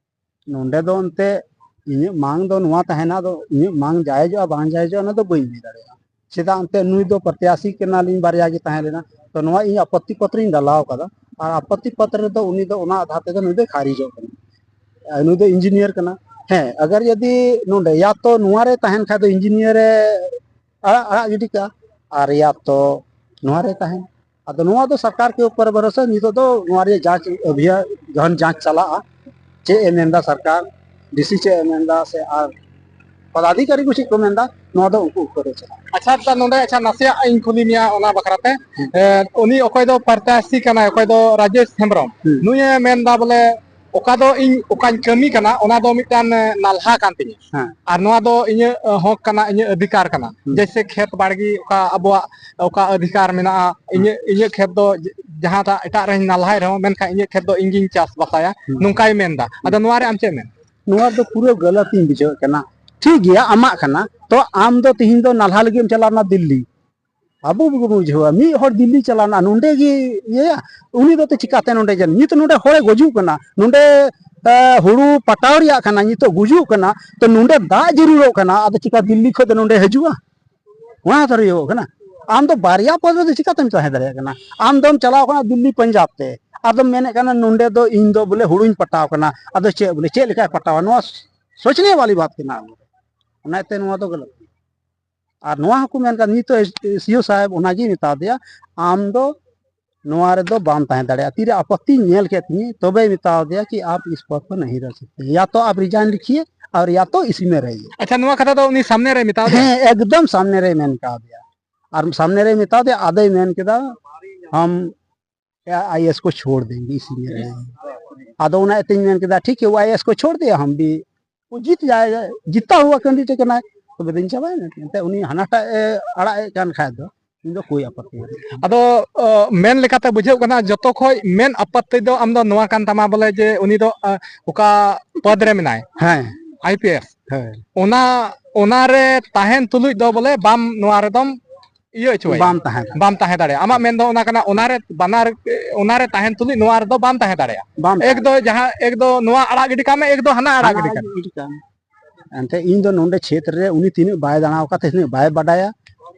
ᱱᱚᱰᱮ ᱫᱚ ᱮᱱᱛᱮ ᱤᱧᱟᱹᱜ ᱢᱟᱝ ᱫᱚ ᱱᱚᱣᱟ ᱛᱟᱦᱮᱱᱟ, ᱟᱫᱚ ᱤᱧᱟᱹᱜ ᱢᱟᱝ ᱡᱟᱭᱮᱡᱚᱜᱼᱟ ᱵᱟᱝ ᱡᱟᱭᱮᱡᱚᱜᱼᱟ ᱚᱱᱟ ᱫᱚ ᱵᱟᱹᱧ ᱞᱟᱹᱭ ᱫᱟᱲᱮᱭᱟᱜᱼᱟ᱾ ᱪᱮᱫᱟᱜ ᱮᱱᱛᱮ ᱱᱩᱭ ᱫᱚ ᱯᱨᱚᱛᱭᱟᱥᱤ ᱠᱟᱱᱟᱞᱤᱧ, ᱵᱟᱨᱭᱟ ᱜᱮ ᱛᱟᱦᱮᱸ ᱞᱮᱱᱟ, ᱛᱚ ᱱᱚᱣᱟ ᱤᱧ ᱟᱯᱚᱛᱛᱤ ᱯᱚᱛᱨᱚᱧ ᱰᱟᱞᱟᱣ ᱠᱟᱫᱟ, ᱟᱨ ᱟᱯᱚᱛᱛᱤ ᱯᱚᱛᱨᱚ ᱨᱮᱫᱚ ᱩᱱᱤ ᱫᱚ ᱚᱱᱟ ᱟᱫᱷᱟᱨ ᱛᱮᱫᱚ ᱱᱩᱭ ᱫᱚᱭ ᱠᱷᱟᱨᱤᱡᱚᱜ ᱠᱟᱱᱟ᱾ ᱟᱨ ᱱᱩᱭ ᱫᱚ ᱤᱧᱡᱤᱱᱤᱭᱟᱨ ᱠᱟᱱᱟ᱾ ᱦᱮᱸ, ᱟᱜᱟᱨ ᱡᱩᱫᱤ ᱱᱚᱰᱮ ᱭᱟ ᱛᱚ ᱱᱚᱣᱟ ᱨᱮ ᱛᱟᱦᱮᱱ ᱠᱷᱟᱡ ᱫᱚ ᱤᱧᱡᱤᱱᱤᱭᱟᱨ ᱮ ᱟᱲᱟᱜ, ᱟᱲᱟᱜ ᱜᱤᱰᱤ ᱠᱟᱜᱼᱟ, ᱟᱨ ᱭᱟ ᱛᱚ ᱱᱚᱣᱟ ᱨᱮ ᱛᱟᱦᱮᱱ᱾ ᱟᱫᱚ ᱱᱚᱣᱟ ᱫᱚ ᱥᱚᱨᱠᱟᱨ ᱠᱮ ᱩᱯᱚᱨ ᱵᱷᱚᱨᱚᱥᱟ᱾ ᱱᱤᱛᱚᱜ ᱫᱚ ᱱᱚᱣᱟ ᱨᱮᱭᱟᱜ ᱡᱟᱸᱪ ᱚᱵᱷᱤᱭᱟᱱ ᱡᱚᱠᱷᱚᱱ ᱡᱟᱸᱪ ᱪᱟᱞᱟᱜᱼᱟ, ᱪᱮᱫ ᱮ ᱢᱮᱱᱫᱟ ᱥᱚᱨᱠᱟᱨ, ᱰᱤᱥᱤ ᱪᱮᱫ ᱮ ᱢᱮᱱᱫᱟ ᱥᱮ ᱟᱨ ᱯᱚᱫᱟᱫᱷᱤᱠᱟᱨᱤ ᱠᱚ ᱪᱮᱫ ᱠᱚ ᱢᱮᱱᱫᱟ, ᱱᱚᱣᱟ ᱫᱚ ᱩᱱᱠᱩ ᱩᱯᱚᱨ ᱨᱮ ᱪᱟᱞᱟᱜᱼᱟ᱾ ᱟᱪᱪᱷᱟ, ᱛᱟ ᱱᱚᱰᱮ, ᱟᱪᱪᱷᱟ, ᱱᱟᱥᱮᱭᱟᱜ ᱤᱧ ᱠᱩᱞᱤ ᱢᱮᱭᱟ ᱚᱱᱟ ᱵᱟᱠᱷᱨᱟᱛᱮ᱾ ᱦᱩᱸ᱾ ᱮ, ᱩᱱᱤ ᱚᱠᱚᱭ ᱫᱚ ᱯᱨᱚᱛᱭᱟᱥᱤ ᱠᱟᱱᱟᱭ, ᱚᱠᱚᱭ ᱫᱚ ᱨᱟᱡᱮᱥ ᱦᱮᱢᱵᱨᱚᱢ, ᱦᱩᱸ᱾ ᱱᱩᱭᱮ ᱢᱮᱱᱫᱟ ᱵᱚᱞᱮ ᱚᱠᱟ ᱫᱚ ᱤᱧ ᱚᱠᱟᱧ ᱠᱟᱹᱢᱤ ᱠᱟᱱᱟ, ᱚᱱᱟ ᱫᱚ ᱢᱤᱫᱴᱟᱝ, ᱮ, ᱱᱟᱞᱦᱟ ᱠᱟᱱ ᱛᱤᱧᱟ᱾ ᱦᱮᱸ᱾ ᱟᱨ ᱱᱚᱣᱟ ᱫᱚ ᱤᱧᱟᱹᱜ, ᱮ, ᱦᱚᱠ ᱠᱟᱱᱟ, ᱤᱧᱟᱹᱜ ᱚᱫᱷᱤᱠᱟᱨ ᱠᱟᱱᱟ᱾ ᱦᱩᱸ᱾ ᱡᱮᱭᱥᱮ ᱠᱷᱮᱛ ᱵᱟᱲᱜᱮ, ᱚᱠᱟ ᱟᱵᱚᱣᱟᱜ ᱚᱠᱟ ᱚᱫᱷᱤᱠᱟᱨ ᱢᱮᱱᱟᱜᱼᱟ, ᱦᱩᱸ᱾ ᱤᱧᱟᱹᱜ, ᱤᱧᱟᱹᱜ ᱠᱷᱮᱛ ᱫᱚ ᱡ-, ᱡᱟᱦᱟᱸᱴᱟᱜ ᱮᱴᱟᱜ ᱨᱮᱧ ᱱᱟᱞᱦᱟᱭ ᱨᱮᱦᱚᱸ, ᱢᱮᱱᱠᱷᱟᱱ ᱤᱧᱟᱹᱜ ᱠᱷᱮᱛ ᱫᱚ ᱤᱧ ᱜᱤᱧ ᱪᱟᱥ ᱵᱟᱥᱟᱭᱟ, ᱦᱩᱸ᱾ ᱱᱚᱝᱠᱟᱭ ᱢᱮᱱᱫᱟ᱾ ᱟᱫᱚ ᱱᱚᱣᱟ ᱨᱮ ᱟᱢ ᱪᱮᱫ ᱮᱢ ᱢᱮᱱ? ᱱᱚᱣᱟ ᱫᱚ ᱯᱩᱨᱟᱹ ᱜᱟᱞᱟᱛ ᱤᱧ ᱵᱩᱡᱷᱟᱹᱣᱮᱫ ᱠᱟᱱᱟ᱾ ᱴᱷᱤᱠ ᱜᱮᱭᱟ, ᱟᱢᱟᱜ ᱠᱟᱱᱟ, ᱛᱚ ᱟᱢ ᱫᱚ ᱛᱤᱦᱤᱧ ᱫᱚ ᱱᱟᱞᱦᱟ ᱞᱟᱹᱜᱤᱫ ᱮᱢ ᱪᱟᱞᱟᱣ ᱞᱮᱱᱟ ᱫᱤᱞᱞᱤ, ᱟᱵᱚ ᱜᱮᱵᱚᱱ ᱵᱩᱡᱷᱟᱹᱣᱟ, ᱢᱤᱫ ᱦᱚᱲ ᱫᱤᱞᱞᱤ ᱪᱟᱞᱟᱣ ᱮᱱᱟ, ᱱᱚᱸᱰᱮ ᱜᱮ ᱤᱭᱟᱹᱭᱟ, ᱩᱱᱤ ᱫᱚ ᱪᱤᱠᱟᱛᱮ ᱱᱚᱸᱰᱮ ᱡᱮ ᱱᱤᱛ ᱱᱚᱸᱰᱮ ᱦᱚᱲᱮ ᱜᱩᱡᱩᱜ ᱠᱟᱱᱟ, ᱱᱚᱸᱰᱮ, ᱮ, ᱦᱩᱲᱩ ᱯᱟᱴᱟᱣ ᱨᱮᱭᱟᱜ ᱠᱟᱱᱟ, ᱱᱤᱛᱚᱜ ᱜᱩᱡᱩᱜ ᱠᱟᱱᱟ, ᱛᱚ ᱱᱚᱸᱰᱮ ᱫᱟᱜ ᱡᱟᱹᱨᱩᱲᱚᱜ ᱠᱟᱱᱟ, ᱟᱫᱚ ᱪᱤᱠᱟ ᱫᱤᱞᱞᱤ ᱠᱷᱚᱱ ᱫᱚ ᱱᱚᱸᱰᱮ ᱦᱤᱡᱩᱜᱼᱟ? ᱚᱱᱟ ᱫᱚ ᱦᱩᱭᱩᱜ ᱠᱟᱱᱟ᱾ ᱟᱢ ᱫᱚ ᱵᱟᱨᱭᱟ ᱯᱚᱫ ᱨᱮᱫᱚ ᱪᱤᱠᱟᱛᱮᱢ ᱛᱟᱦᱮᱸ ᱫᱟᱲᱮᱭᱟᱜ ᱠᱟᱱᱟ? ᱟᱢ ᱫᱚᱢ ᱪᱟᱞᱟᱣ ᱠᱟᱱᱟ ᱫᱤᱞᱞᱤ ᱯᱟᱧᱡᱟᱵᱽ ᱛᱮ, ᱟᱫᱚᱢ ᱢᱮᱱᱮᱫ ᱠᱟᱱᱟ ᱱᱚᱸᱰᱮ ᱫᱚ ᱤᱧ ᱫᱚ ᱵᱚᱞᱮ ᱦᱩᱲᱩᱧ ᱯᱟᱴᱟᱣ ᱠᱟᱱᱟ, ᱟᱫᱚ ᱪᱮᱫ ᱵᱚᱞᱮ ᱪᱮᱫ ᱞᱮᱠᱟᱭ ᱯᱟᱴᱟᱣᱟ? ᱱᱚᱣᱟ ᱥᱳᱪᱱᱮ ᱣᱟᱞᱤ ᱵᱟᱛ ᱠᱟᱱᱟ᱾ ᱚᱱᱟᱛᱮ ᱱᱚᱣᱟ ᱫᱚ ᱜᱟᱞᱟᱛ ᱜᱮᱭᱟ᱾ ᱟᱨ ᱱᱚᱣᱟ ᱦᱚᱸᱠᱚ ᱢᱮᱱ ᱠᱟᱫ, ᱱᱤᱛᱚᱜ ᱥᱤ ᱳ ᱥᱟᱦᱮᱵᱽ ᱚᱱᱟᱜᱮ ᱢᱮᱛᱟ ᱫᱮᱭᱟ, ᱟᱢ ᱫᱚ ᱱᱚᱣᱟ ᱨᱮᱫᱚ ᱵᱟᱢ ᱛᱟᱦᱮᱸ ᱫᱟᱲᱮᱭᱟᱜᱼᱟ᱾ ᱛᱤᱨᱮ ᱟᱯᱚᱛᱛᱤᱧ ᱧᱮᱞ ᱠᱮᱫ ᱛᱤᱧᱟᱹ, ᱛᱚᱵᱮᱭ ᱢᱮᱛᱟ ᱫᱮᱭᱟ ᱠᱤ ᱟᱯ ᱤᱥ ᱯᱚᱫ ᱯᱮ ᱱᱟᱦᱤᱸ ᱨᱮᱦ ᱥᱟᱠᱛᱮ, ᱭᱟ ᱛᱚ ᱟᱯ ᱨᱤᱡᱟᱭᱤᱱ ᱞᱤᱠᱷᱤᱭᱮ ᱟᱨ ᱭᱟ ᱛᱚ ᱤᱥᱤ ᱢᱮ ᱨᱮᱦᱤᱭᱮ᱾ ᱟᱪᱪᱷᱟ, ᱱᱚᱣᱟ ᱠᱟᱛᱷᱟ ᱫᱚ ᱩᱱᱤ ᱥᱟᱢᱱᱮ ᱨᱮ ᱢᱮᱛᱟ ᱫᱮᱭᱟ? ᱦᱮᱸ, ᱮᱠᱫᱚᱢ ᱥᱟᱢᱱᱮ ᱨᱮᱭ ᱢᱮᱱ ᱠᱟᱣ ᱫᱮᱭᱟ᱾ ᱟᱨ ᱥᱟᱢᱱᱮ ᱨᱮᱭ ᱢᱮᱛᱟ ᱫᱮᱭᱟ, ᱟᱫᱚᱭ ᱢᱮᱱ ᱠᱮᱫᱟ, ᱦᱟᱢ ᱟᱭ ᱮ ᱮᱥ ᱠᱚ ᱪᱷᱳᱲ ᱫᱮᱸᱜᱮ ᱤᱥᱤ ᱢᱮ ᱨᱮᱦᱤᱭᱮ᱾ ᱟᱫᱚ ᱚᱱᱟ ᱤᱭᱟᱹᱛᱮᱧ ᱢᱮᱱ ᱠᱮᱫᱟ, ᱴᱷᱤᱠ ᱦᱮ, ᱟᱭ ᱮ ᱮᱥ ᱠᱚ ᱪᱷᱳᱲ ᱫᱮᱭᱟ, ᱦᱟᱢ ᱵᱷᱤ ᱡᱤᱛ ᱡᱟᱭᱮᱜᱟ, ᱡᱤᱛᱟ ᱦᱩᱣᱟ ᱠᱮᱱᱰᱤᱰᱮᱴ ᱠᱟᱱᱟᱭ, ᱛᱚᱵᱮ ᱫᱚᱧ ᱪᱟᱵᱟᱭᱮᱱᱟ᱾ ᱮᱱᱛᱮ ᱩᱱᱤ ᱦᱟᱱᱟᱴᱟᱜ ᱮ ᱟᱲᱟᱜ ᱮᱫ ᱠᱟᱱ ᱠᱷᱟᱡ ᱫᱚ ᱤᱧ ᱫᱚ ᱠᱳᱭ ᱟᱯᱚᱛᱛᱤ ᱵᱟᱹᱱᱩᱜ ᱛᱤᱧᱟ᱾ ᱟᱫᱚ, ᱚ, ᱢᱮᱱ ᱞᱮᱠᱟᱛᱮ ᱵᱩᱡᱷᱟᱹᱜ ᱠᱟᱱᱟ, ᱡᱚᱛᱚ ᱠᱷᱚᱡ ᱢᱮᱱ ᱟᱯᱚᱛᱛᱤ ᱫᱚ ᱟᱢ ᱫᱚ ᱱᱚᱣᱟ ᱠᱟᱱ ᱛᱟᱢᱟ ᱵᱚᱞᱮ ᱡᱮ ᱩᱱᱤ ᱫᱚ, ᱟ, ᱚᱠᱟ ᱯᱚᱫᱽ ᱨᱮ ᱢᱮᱱᱟᱭ, ᱦᱮᱸ᱾ ᱟᱭ ᱯᱤ ᱮᱥ, ᱦᱮᱸ᱾ ᱚᱱᱟ, ᱚᱱᱟ ᱨᱮ ᱛᱟᱦᱮᱱ ᱛᱩᱞᱩᱡ ᱫᱚ ᱵᱚᱞᱮ ᱵᱟᱢ ᱱᱚᱣᱟ ᱨᱮᱫᱚᱢ ᱤᱭᱟᱹ ᱦᱚᱪᱚᱣᱟᱭᱟ᱾ ᱵᱟᱢ ᱛᱟᱦᱮᱸ ᱫᱟᱲᱮᱭᱟᱜᱼᱟ᱾ ᱵᱟᱢ ᱛᱟᱦᱮᱸ ᱫᱟᱲᱮᱭᱟᱜᱼᱟ᱾ ᱟᱢᱟᱜ ᱢᱮᱱ ᱫᱚ ᱚᱱᱟ ᱠᱟᱱᱟ, ᱚᱱᱟ ᱨᱮ ᱵᱟᱱᱟᱨ, ᱚᱱᱟ ᱨᱮ ᱛᱟᱦᱮᱱ ᱛᱩᱞᱩᱡ ᱱᱚᱣᱟ ᱨᱮᱫᱚ ᱵᱟᱢ ᱛᱟᱦᱮᱸ ᱫᱟᱲᱮᱭᱟᱜᱼᱟ᱾ ᱵᱟᱢ ᱮᱠ ᱛᱟᱦᱮᱸ ᱫᱚ ᱡᱟᱦᱟᱸ, ᱮᱠ ᱫᱚ ᱱᱚᱣᱟ ᱟᱲᱟᱜ ᱜᱤᱰᱤ ᱠᱟᱜ ᱢᱮ, ᱮᱠ ᱫᱚ ᱦᱟᱱᱟ ᱟᱲᱟᱜ ᱦᱟᱱᱟ ᱜᱤᱰᱤ ᱟᱲᱟᱜ ᱠᱟᱜ ᱢᱮ᱾ ᱜᱤᱰᱤ ᱠᱟᱜ ᱢᱮ᱾ ᱮᱱᱛᱮ ᱤᱧ ᱫᱚ ᱱᱚᱰᱮ ᱪᱷᱮᱛᱨᱚ ᱨᱮ ᱩᱱᱤ ᱛᱤᱱᱟᱹᱜ ᱵᱟᱭ ᱫᱟᱬᱟ ᱟᱠᱟᱫ, ᱛᱤᱱᱟᱹᱜ ᱵᱟᱭ ᱵᱟᱰᱟᱭᱟ,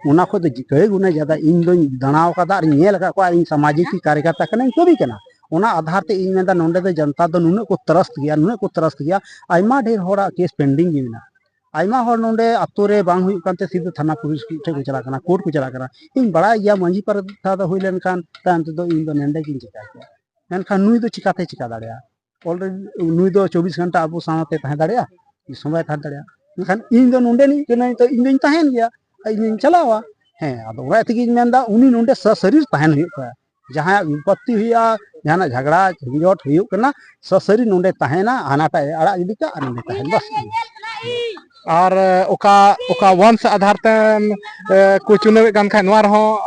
ᱚᱱᱟ ᱠᱷᱚᱡ ᱫᱚ ᱠᱟᱹᱭ ᱜᱩᱱᱟ ᱡᱟᱫᱟ ᱤᱧ ᱫᱚᱧ ᱫᱟᱬᱟ ᱟᱠᱟᱫᱟ ᱟᱨ ᱤᱧ ᱧᱮᱞ ᱟᱠᱟᱫ ᱠᱚᱣᱟ, ᱤᱧ ᱥᱟᱢᱟᱡᱤᱠ ᱠᱟᱨᱭᱚᱠᱚᱨᱛᱟ ᱠᱟᱹᱱᱟᱹᱧ, ᱠᱟᱹᱢᱤ ᱠᱟᱱᱟ᱾ ᱚᱱᱟ ᱟᱫᱷᱟᱨ ᱛᱮ ᱤᱧ ᱢᱮᱱᱫᱟ, ᱱᱚᱰᱮ ᱫᱚ ᱡᱚᱱᱛᱟ ᱫᱚ ᱱᱩᱱᱟᱹᱜ ᱠᱚ ᱛᱨᱟᱥᱛ ᱜᱮᱭᱟ, ᱱᱩᱱᱟᱹᱜ ᱠᱚ ᱛᱨᱟᱥᱛ ᱜᱮᱭᱟ, ᱟᱭᱢᱟ ᱰᱷᱮᱨ ᱦᱚᱲᱟᱜ ᱠᱮᱥ ᱯᱮᱱᱰᱤᱝ ᱜᱮ ᱢᱮᱱᱟᱜᱼᱟ᱾ ᱟᱭᱢᱟ ᱦᱚᱲ ᱱᱚᱰᱮ ᱟᱛᱳ ᱨᱮ ᱵᱟᱝ ᱦᱩᱭᱩᱜ ᱠᱟᱱᱛᱮ ᱥᱤᱫᱷᱟᱹ ᱛᱷᱟᱱᱟ ᱯᱩᱞᱤᱥ ᱴᱷᱮᱱ ᱠᱚ ᱪᱟᱞᱟᱜ ᱠᱟᱱᱟ, ᱠᱳᱨᱴ ᱠᱚ ᱪᱟᱞᱟᱜ ᱠᱟᱱᱟ᱾ ᱤᱧ ᱵᱟᱲᱟᱭ ᱜᱮᱭᱟ ᱢᱟᱹᱡᱷᱤ ᱯᱟᱨᱜᱟᱱᱟ ᱫᱚ ᱦᱩᱭ ᱞᱮᱱᱠᱷᱟᱱ ᱛᱟᱭᱚᱢ ᱛᱮᱫᱚ ᱤᱧ ᱫᱚ ᱱᱚᱰᱮ ᱜᱤᱧ ᱪᱤᱠᱟ ᱠᱮᱭᱟ᱾ ᱢᱮᱱᱠᱷᱟᱱ ᱱᱩᱭ ᱫᱚ ᱪᱤᱠᱟᱛᱮ ᱪᱤᱠᱟ ᱫᱟᱲᱮᱭᱟᱜᱼᱟ? Already ᱱᱩᱭ ᱫᱚ ᱪᱚᱵᱵᱤᱥ ᱜᱷᱚᱱᱴᱟ ᱟᱵᱚ ᱥᱟᱶᱛᱮ ᱛᱟᱦᱮᱸ ᱫᱟᱲᱮᱭᱟᱜᱼᱟ? ᱛᱤᱥ ᱦᱚᱸ ᱵᱟᱭ ᱛᱟᱦᱮᱸ ᱫᱟᱲᱮᱭᱟᱜᱼᱟ᱾ ᱢᱮᱱᱠᱷᱟᱱ ᱤᱧ ᱫᱚ ᱱᱚᱰᱮᱱᱤᱡ ᱠᱟᱹᱱᱟᱹᱧ, ᱛᱚ ᱤᱧ ᱫᱚᱧ ᱛᱟᱦᱮᱱ ᱜᱮᱭᱟ, ᱤᱧ ᱫᱚᱧ ᱪᱟᱞᱟᱣᱟ᱾ ᱦᱮᱸ, ᱟᱫᱚ ᱚᱱᱟ ᱛᱮᱜᱮᱧ ᱢᱮᱱᱫᱟ, ᱩᱱᱤ ᱱᱚᱰᱮ ᱥᱚᱥᱚᱨᱤᱨ ᱛᱟᱦᱮᱱ ᱦᱩᱭᱩᱜ ᱛᱟᱭᱟ᱾ ᱡᱟᱦᱟᱸᱭᱟᱜ ᱵᱤᱯᱚᱛᱛᱤ ᱦᱩᱭᱩᱜᱼᱟ, ᱡᱟᱦᱟᱱᱟᱜ ᱡᱷᱟᱜᱽᱲᱟ ᱡᱷᱩᱸᱡᱚᱴ ᱦᱩᱭᱩᱜ ᱠᱟᱱᱟ, ᱥᱚᱨᱟᱥᱚᱨᱤ ᱱᱚᱰᱮ ᱛᱟᱦᱮᱱᱟ, ᱦᱟᱱᱟᱴᱟᱜ ᱮ ᱟᱲᱟᱜ ᱜᱤᱰᱤ ᱠᱟᱜ ᱟᱨ ᱱᱚᱰᱮ ᱛᱟᱦᱮᱱ, ᱵᱟᱥ᱾ ᱟᱨ ᱚᱠᱟ ᱚᱠᱟ ᱵᱚᱝᱥ ᱟᱫᱷᱟᱨ ᱛᱮ ᱠᱚ ᱪᱩᱱᱟᱹᱣᱮᱫ ᱠᱟᱱ ᱠᱷᱟᱡ, ᱱᱚᱣᱟ ᱨᱮᱦᱚᱸ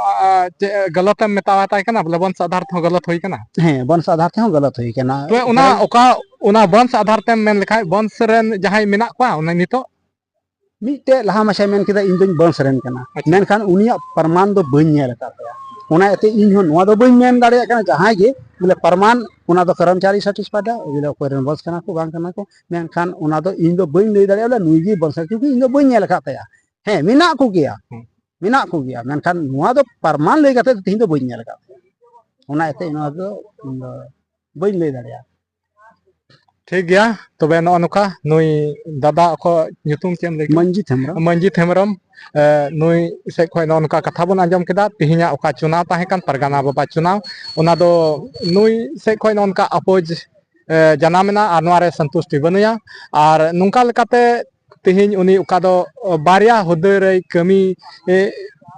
ᱜᱟᱞᱚᱛ ᱮᱢ ᱢᱮᱛᱟᱣᱟᱛᱟᱭ ᱠᱟᱱᱟ? ᱵᱚᱞᱮ ᱵᱚᱝᱥ ᱟᱫᱷᱟᱨ ᱛᱮᱦᱚᱸ ᱜᱟᱞᱚᱛ ᱦᱩᱭ ᱠᱟᱱᱟ᱾ ᱦᱮᱸ, ᱵᱚᱝᱥ ᱟᱫᱷᱟᱨ ᱛᱮᱦᱚᱸ ᱜᱟᱞᱚᱛ ᱦᱩᱭ ᱠᱟᱱᱟ᱾ ᱛᱚᱵᱮ ᱚᱱᱟ ᱚᱠᱟ ᱚᱱᱟ ᱵᱚᱝᱥ ᱟᱫᱷᱟᱨ ᱛᱮᱢ ᱢᱮᱱ ᱞᱮᱠᱷᱟᱡ, ᱵᱚᱝᱥ ᱨᱮᱱ ᱡᱟᱦᱟᱸᱭ ᱢᱮᱱᱟᱜ ᱠᱚᱣᱟ ᱚᱱᱟ ᱱᱤᱛᱚᱜ? ᱢᱤᱫᱴᱮᱡ ᱞᱟᱦᱟ ᱢᱟᱪᱷᱟᱭ ᱢᱮᱱ ᱠᱮᱫᱟ, "ᱤᱧ ᱫᱚᱧ ᱵᱚᱝᱥ ᱨᱮᱱ ᱠᱟᱱᱟ", ᱟᱪᱪᱷᱟ᱾ ᱢᱮᱱᱠᱷᱟᱱ ᱩᱱᱤᱭᱟᱜ ᱯᱨᱚᱢᱟᱱ ᱫᱚ ᱵᱟᱹᱧ ᱧᱮᱞ ᱟᱠᱟᱫ ᱛᱟᱭᱟ᱾ ᱚᱱᱟ ᱤᱭᱟᱹᱛᱮ ᱤᱧ ᱦᱚᱸ ᱱᱚᱣᱟ ᱫᱚ ᱵᱟᱹᱧ ᱢᱮᱱ ᱫᱟᱲᱮᱭᱟᱜ ᱠᱟᱱᱟ, ᱡᱟᱦᱟᱸᱭ ᱜᱮ ᱵᱚᱞᱮ ᱯᱨᱚᱢᱟᱱ, ᱚᱱᱟ ᱫᱚ ᱠᱚᱨᱢᱪᱟᱨᱤ ᱥᱟᱨᱴᱤᱯᱷᱤᱠᱮᱴ ᱵᱚᱞᱮ ᱚᱠᱚᱭ ᱨᱮᱱ ᱵᱚᱝᱥ ᱠᱟᱱᱟ ᱠᱚ ᱵᱟᱝ ᱠᱟᱱᱟ ᱠᱚ, ᱢᱮᱱᱠᱷᱟᱱ ᱚᱱᱟ ᱫᱚ ᱤᱧ ᱫᱚ ᱵᱟᱹᱧ ᱞᱟᱹᱭ ᱫᱟᱲᱮᱭᱟᱜᱼᱟ, ᱵᱚᱞᱮ ᱱᱩᱭ ᱜᱮ ᱵᱚᱝᱥ ᱠᱟᱱᱟ, ᱠᱤᱭᱩᱠᱤ ᱤᱧ ᱫᱚ ᱵᱟᱹᱧ ᱧᱮᱞ ᱟᱠᱟᱫ ᱛᱟᱭᱟ᱾ ᱦᱮᱸ, ᱢᱮᱱᱟᱜ ᱠᱚᱜᱮᱭᱟ, ᱦᱩᱸ᱾ ᱢᱮᱱᱟᱜ ᱠᱚᱜᱮᱭᱟ, ᱢᱮᱱᱠᱷᱟᱱ ᱱᱚᱣᱟ ᱫᱚ ᱯᱨᱚᱢᱟᱱ ᱞᱟᱹᱭ ᱠᱟᱛᱮ ᱫᱚ ᱛᱮᱦᱮᱧ ᱫᱚ ᱵᱟᱹᱧ ᱧᱮᱞ ᱟᱠᱟᱫ ᱛᱟᱭᱟ᱾ ᱚᱱᱟ ᱤᱭᱟᱹᱛᱮ ᱱᱚᱣᱟ ᱫᱚ ᱤᱧ ᱫᱚ ᱵᱟᱹᱧ ᱞᱟᱹᱭ ᱫᱟᱲᱮᱭᱟᱜᱼᱟ᱾ ᱴᱷᱤᱠ ᱜᱮᱭᱟ, ᱛᱚᱵᱮ ᱱᱚᱜᱼᱚ ᱱᱚᱝᱠᱟ ᱱᱩᱭ ᱫᱟᱫᱟ ᱚᱠᱚᱭ ᱧᱩᱛᱩᱢ ᱪᱮᱫ ᱮᱢ ᱞᱟᱹᱭ ᱠᱮᱫᱟ? ᱢᱟᱹᱱᱡᱤᱛ ᱦᱮᱢᱵᱨᱚᱢ᱾ ᱢᱟᱹᱱᱡᱤᱛ ᱦᱮᱢᱵᱨᱚᱢ, ᱮ, ᱱᱩᱭ ᱥᱮᱫ ᱠᱷᱚᱱ ᱱᱚᱜᱼᱚ ᱱᱚᱝᱠᱟ ᱠᱟᱛᱷᱟ ᱵᱚᱱ ᱟᱸᱡᱚᱢ ᱠᱮᱫᱟ᱾ ᱛᱮᱦᱮᱧᱟᱜ ᱚᱠᱟ ᱪᱩᱱᱟᱣ ᱛᱟᱦᱮᱸ ᱠᱟᱱ ᱯᱟᱨᱜᱟᱱᱟ ᱵᱟᱵᱟ ᱪᱩᱱᱟᱣ, ᱚᱱᱟ ᱫᱚ ᱱᱩᱭ ᱥᱮᱫ ᱠᱷᱚᱱ ᱱᱚᱜᱼᱚ ᱱᱚᱝᱠᱟ ᱟᱯᱳᱡᱽ, ᱮ, ᱡᱟᱱᱟᱢ ᱮᱱᱟ ᱟᱨ ᱱᱚᱣᱟ ᱨᱮ ᱥᱚᱱᱛᱩᱥᱴᱤ ᱵᱟᱹᱱᱩᱭᱟ᱾ ᱟᱨ ᱱᱚᱝᱠᱟ ᱞᱮᱠᱟᱛᱮ ᱛᱮᱦᱮᱧ ᱩᱱᱤ ᱚᱠᱟ ᱫᱚ ᱵᱟᱨᱭᱟ ᱦᱩᱫᱟᱹ ᱨᱮᱭ ᱠᱟᱹᱢᱤ, ᱮ,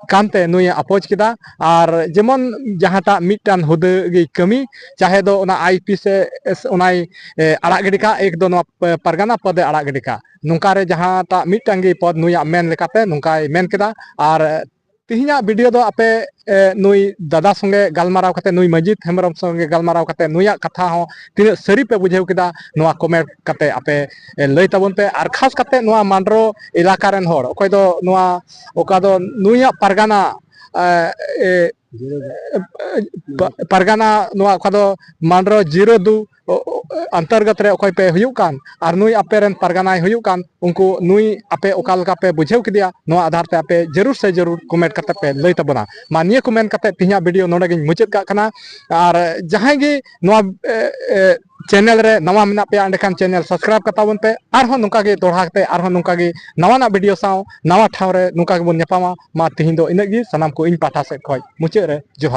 ᱠᱟᱱᱛᱮ ᱱᱩᱭᱮ ᱟᱯᱳᱡᱽ ᱠᱮᱫᱟ᱾ ᱟᱨ ᱡᱮᱢᱚᱱ ᱡᱟᱦᱟᱸᱴᱟᱜ ᱢᱤᱫᱴᱟᱝ ᱦᱩᱫᱟᱹ ᱜᱮᱭ ᱠᱟᱹᱢᱤ, ᱪᱟᱦᱮ ᱫᱚ ᱚᱱᱟ ᱟᱭ ᱯᱤ ᱮᱥ ᱚᱱᱟᱭ, ᱮ, ᱟᱲᱟᱜ ᱜᱤᱰᱤ ᱠᱟᱜ, ᱮᱠ ᱫᱚ ᱱᱚᱣᱟ ᱯᱮ-, ᱯᱟᱨᱜᱟᱱᱟ ᱯᱚᱫᱮ ᱟᱲᱟᱜ ᱜᱤᱰᱤ ᱠᱟᱜ, ᱱᱚᱝᱠᱟ ᱨᱮ ᱡᱟᱦᱟᱸᱴᱟᱜ ᱢᱤᱫᱴᱟᱝ ᱜᱮ ᱯᱚᱫ ᱱᱩᱭᱟᱜ ᱢᱮᱱ ᱞᱮᱠᱟᱛᱮ ᱱᱚᱝᱠᱟᱭ ᱢᱮᱱ ᱠᱮᱫᱟ᱾ ᱟᱨ ᱛᱮᱦᱮᱧᱟᱜ ᱵᱷᱤᱰᱤᱭᱳ ᱫᱚ ᱟᱯᱮ, ᱮ, ᱱᱩᱭ ᱫᱟᱫᱟ ᱥᱚᱸᱜᱮ ᱜᱟᱞᱢᱟᱨᱟᱣ ᱠᱟᱛᱮ, ᱱᱩᱭ ᱢᱟᱹᱡᱤᱫ ᱦᱮᱢᱵᱨᱚᱢ ᱥᱚᱸᱜᱮ ᱜᱟᱞᱢᱟᱨᱟᱣ ᱠᱟᱛᱮ ᱱᱩᱭᱟᱜ ᱠᱟᱛᱷᱟ ᱦᱚᱸ ᱛᱤᱱᱟᱹᱜ ᱥᱟᱹᱨᱤ ᱯᱮ ᱵᱩᱡᱷᱟᱹᱣ ᱠᱮᱫᱟ, ᱱᱚᱣᱟ ᱠᱚᱢᱮᱱᱴ ᱠᱟᱛᱮ ᱟᱯᱮ, ᱮ, ᱞᱟᱹᱭ ᱛᱟᱵᱚᱱ ᱯᱮ᱾ ᱟᱨ ᱠᱷᱟᱥ ᱠᱟᱛᱮ ᱱᱚᱣᱟ ᱢᱟᱱᱰᱨᱳ ᱮᱞᱟᱠᱟ ᱨᱮᱱ ᱦᱚᱲ, ᱚᱠᱚᱭ ᱫᱚ ᱱᱚᱣᱟ, ᱚᱠᱟ ᱫᱚ ᱱᱩᱭᱟᱜ ᱯᱟᱨᱜᱟᱱᱟ, ᱮ, ᱮ, ᱯᱟ-, ᱯᱟᱨᱜᱟᱱᱟ, ᱱᱚᱣᱟ ᱚᱠᱟ ᱫᱚ ᱢᱟᱱᱰᱨᱳ ᱡᱤᱨᱳ ᱫᱩ ᱚ-, ᱚ-, ᱚᱱᱛᱚᱨᱜᱚᱛ ᱨᱮ ᱚᱠᱚᱭ ᱯᱮ ᱦᱩᱭᱩᱜ ᱠᱟᱱ ᱟᱨ ᱱᱩᱭ ᱟᱯᱮ ᱨᱮᱱ ᱯᱟᱨᱜᱟᱱᱟᱭ ᱦᱩᱭᱩᱜ ᱠᱟᱱ, ᱩᱱᱠᱩ ᱱᱩᱭ ᱟᱯᱮ ᱚᱠᱟ ᱞᱮᱠᱟ ᱯᱮ ᱵᱩᱡᱷᱟᱹᱣ ᱠᱮᱫᱮᱭᱟ, ᱱᱚᱣᱟ ᱟᱫᱷᱟᱨ ᱛᱮ ᱟᱯᱮ ᱡᱟᱹᱨᱩᱲ ᱥᱮ ᱡᱟᱹᱨᱩᱲ ᱠᱚᱢᱮᱱᱴ ᱠᱟᱛᱮ ᱯᱮ ᱞᱟᱹᱭ ᱛᱟᱵᱚᱱᱟ᱾ ᱢᱟ ᱱᱤᱭᱟᱹ ᱠᱚ ᱢᱮᱱ ᱠᱟᱛᱮ ᱛᱮᱦᱮᱧᱟᱜ ᱵᱷᱤᱰᱤᱭᱳ ᱱᱚᱰᱮ ᱜᱤᱧ ᱢᱩᱪᱟᱹᱫ ᱠᱟᱜ ᱠᱟᱱᱟ᱾ ᱟᱨ ᱡᱟᱦᱟᱸᱭ ᱜᱮ ᱱᱚᱣᱟ, ᱮ, ᱮ, ᱪᱮᱱᱮᱞ ᱨᱮ ᱱᱟᱣᱟ ᱢᱮᱱᱟᱜ ᱯᱮᱭᱟ, ᱮᱸᱰᱮᱠᱷᱟᱱ ᱪᱮᱱᱮᱞ ᱥᱟᱵᱥᱠᱨᱟᱭᱤᱵ ᱠᱟᱛᱟ ᱵᱚᱱ ᱯᱮ᱾ ᱟᱨᱦᱚᱸ ᱱᱚᱝᱠᱟ ᱜᱮ ᱫᱚᱦᱲᱟ ᱠᱟᱛᱮ ᱟᱨᱦᱚᱸ ᱱᱚᱝᱠᱟ ᱜᱮ ᱱᱟᱣᱟᱱᱟᱜ ᱵᱷᱤᱰᱤᱭᱳ ᱥᱟᱶ ᱱᱟᱣᱟ ᱴᱷᱟᱶ ᱨᱮ ᱱᱚᱝᱠᱟ ᱜᱮᱵᱚᱱ ᱧᱟᱯᱟᱢᱟ᱾ ᱢᱟ ᱛᱮᱦᱮᱧ ᱫᱚ ᱤᱱᱟᱹᱜ ᱜᱮ, ᱥᱟᱱᱟᱢ ᱠᱚ ᱤᱧ ᱯᱟᱦᱴᱟ ᱥᱮᱫ ᱠᱷᱚᱱ ᱢᱩᱪᱟᱹᱫ ᱨᱮ ᱡᱚᱦᱟᱨ᱾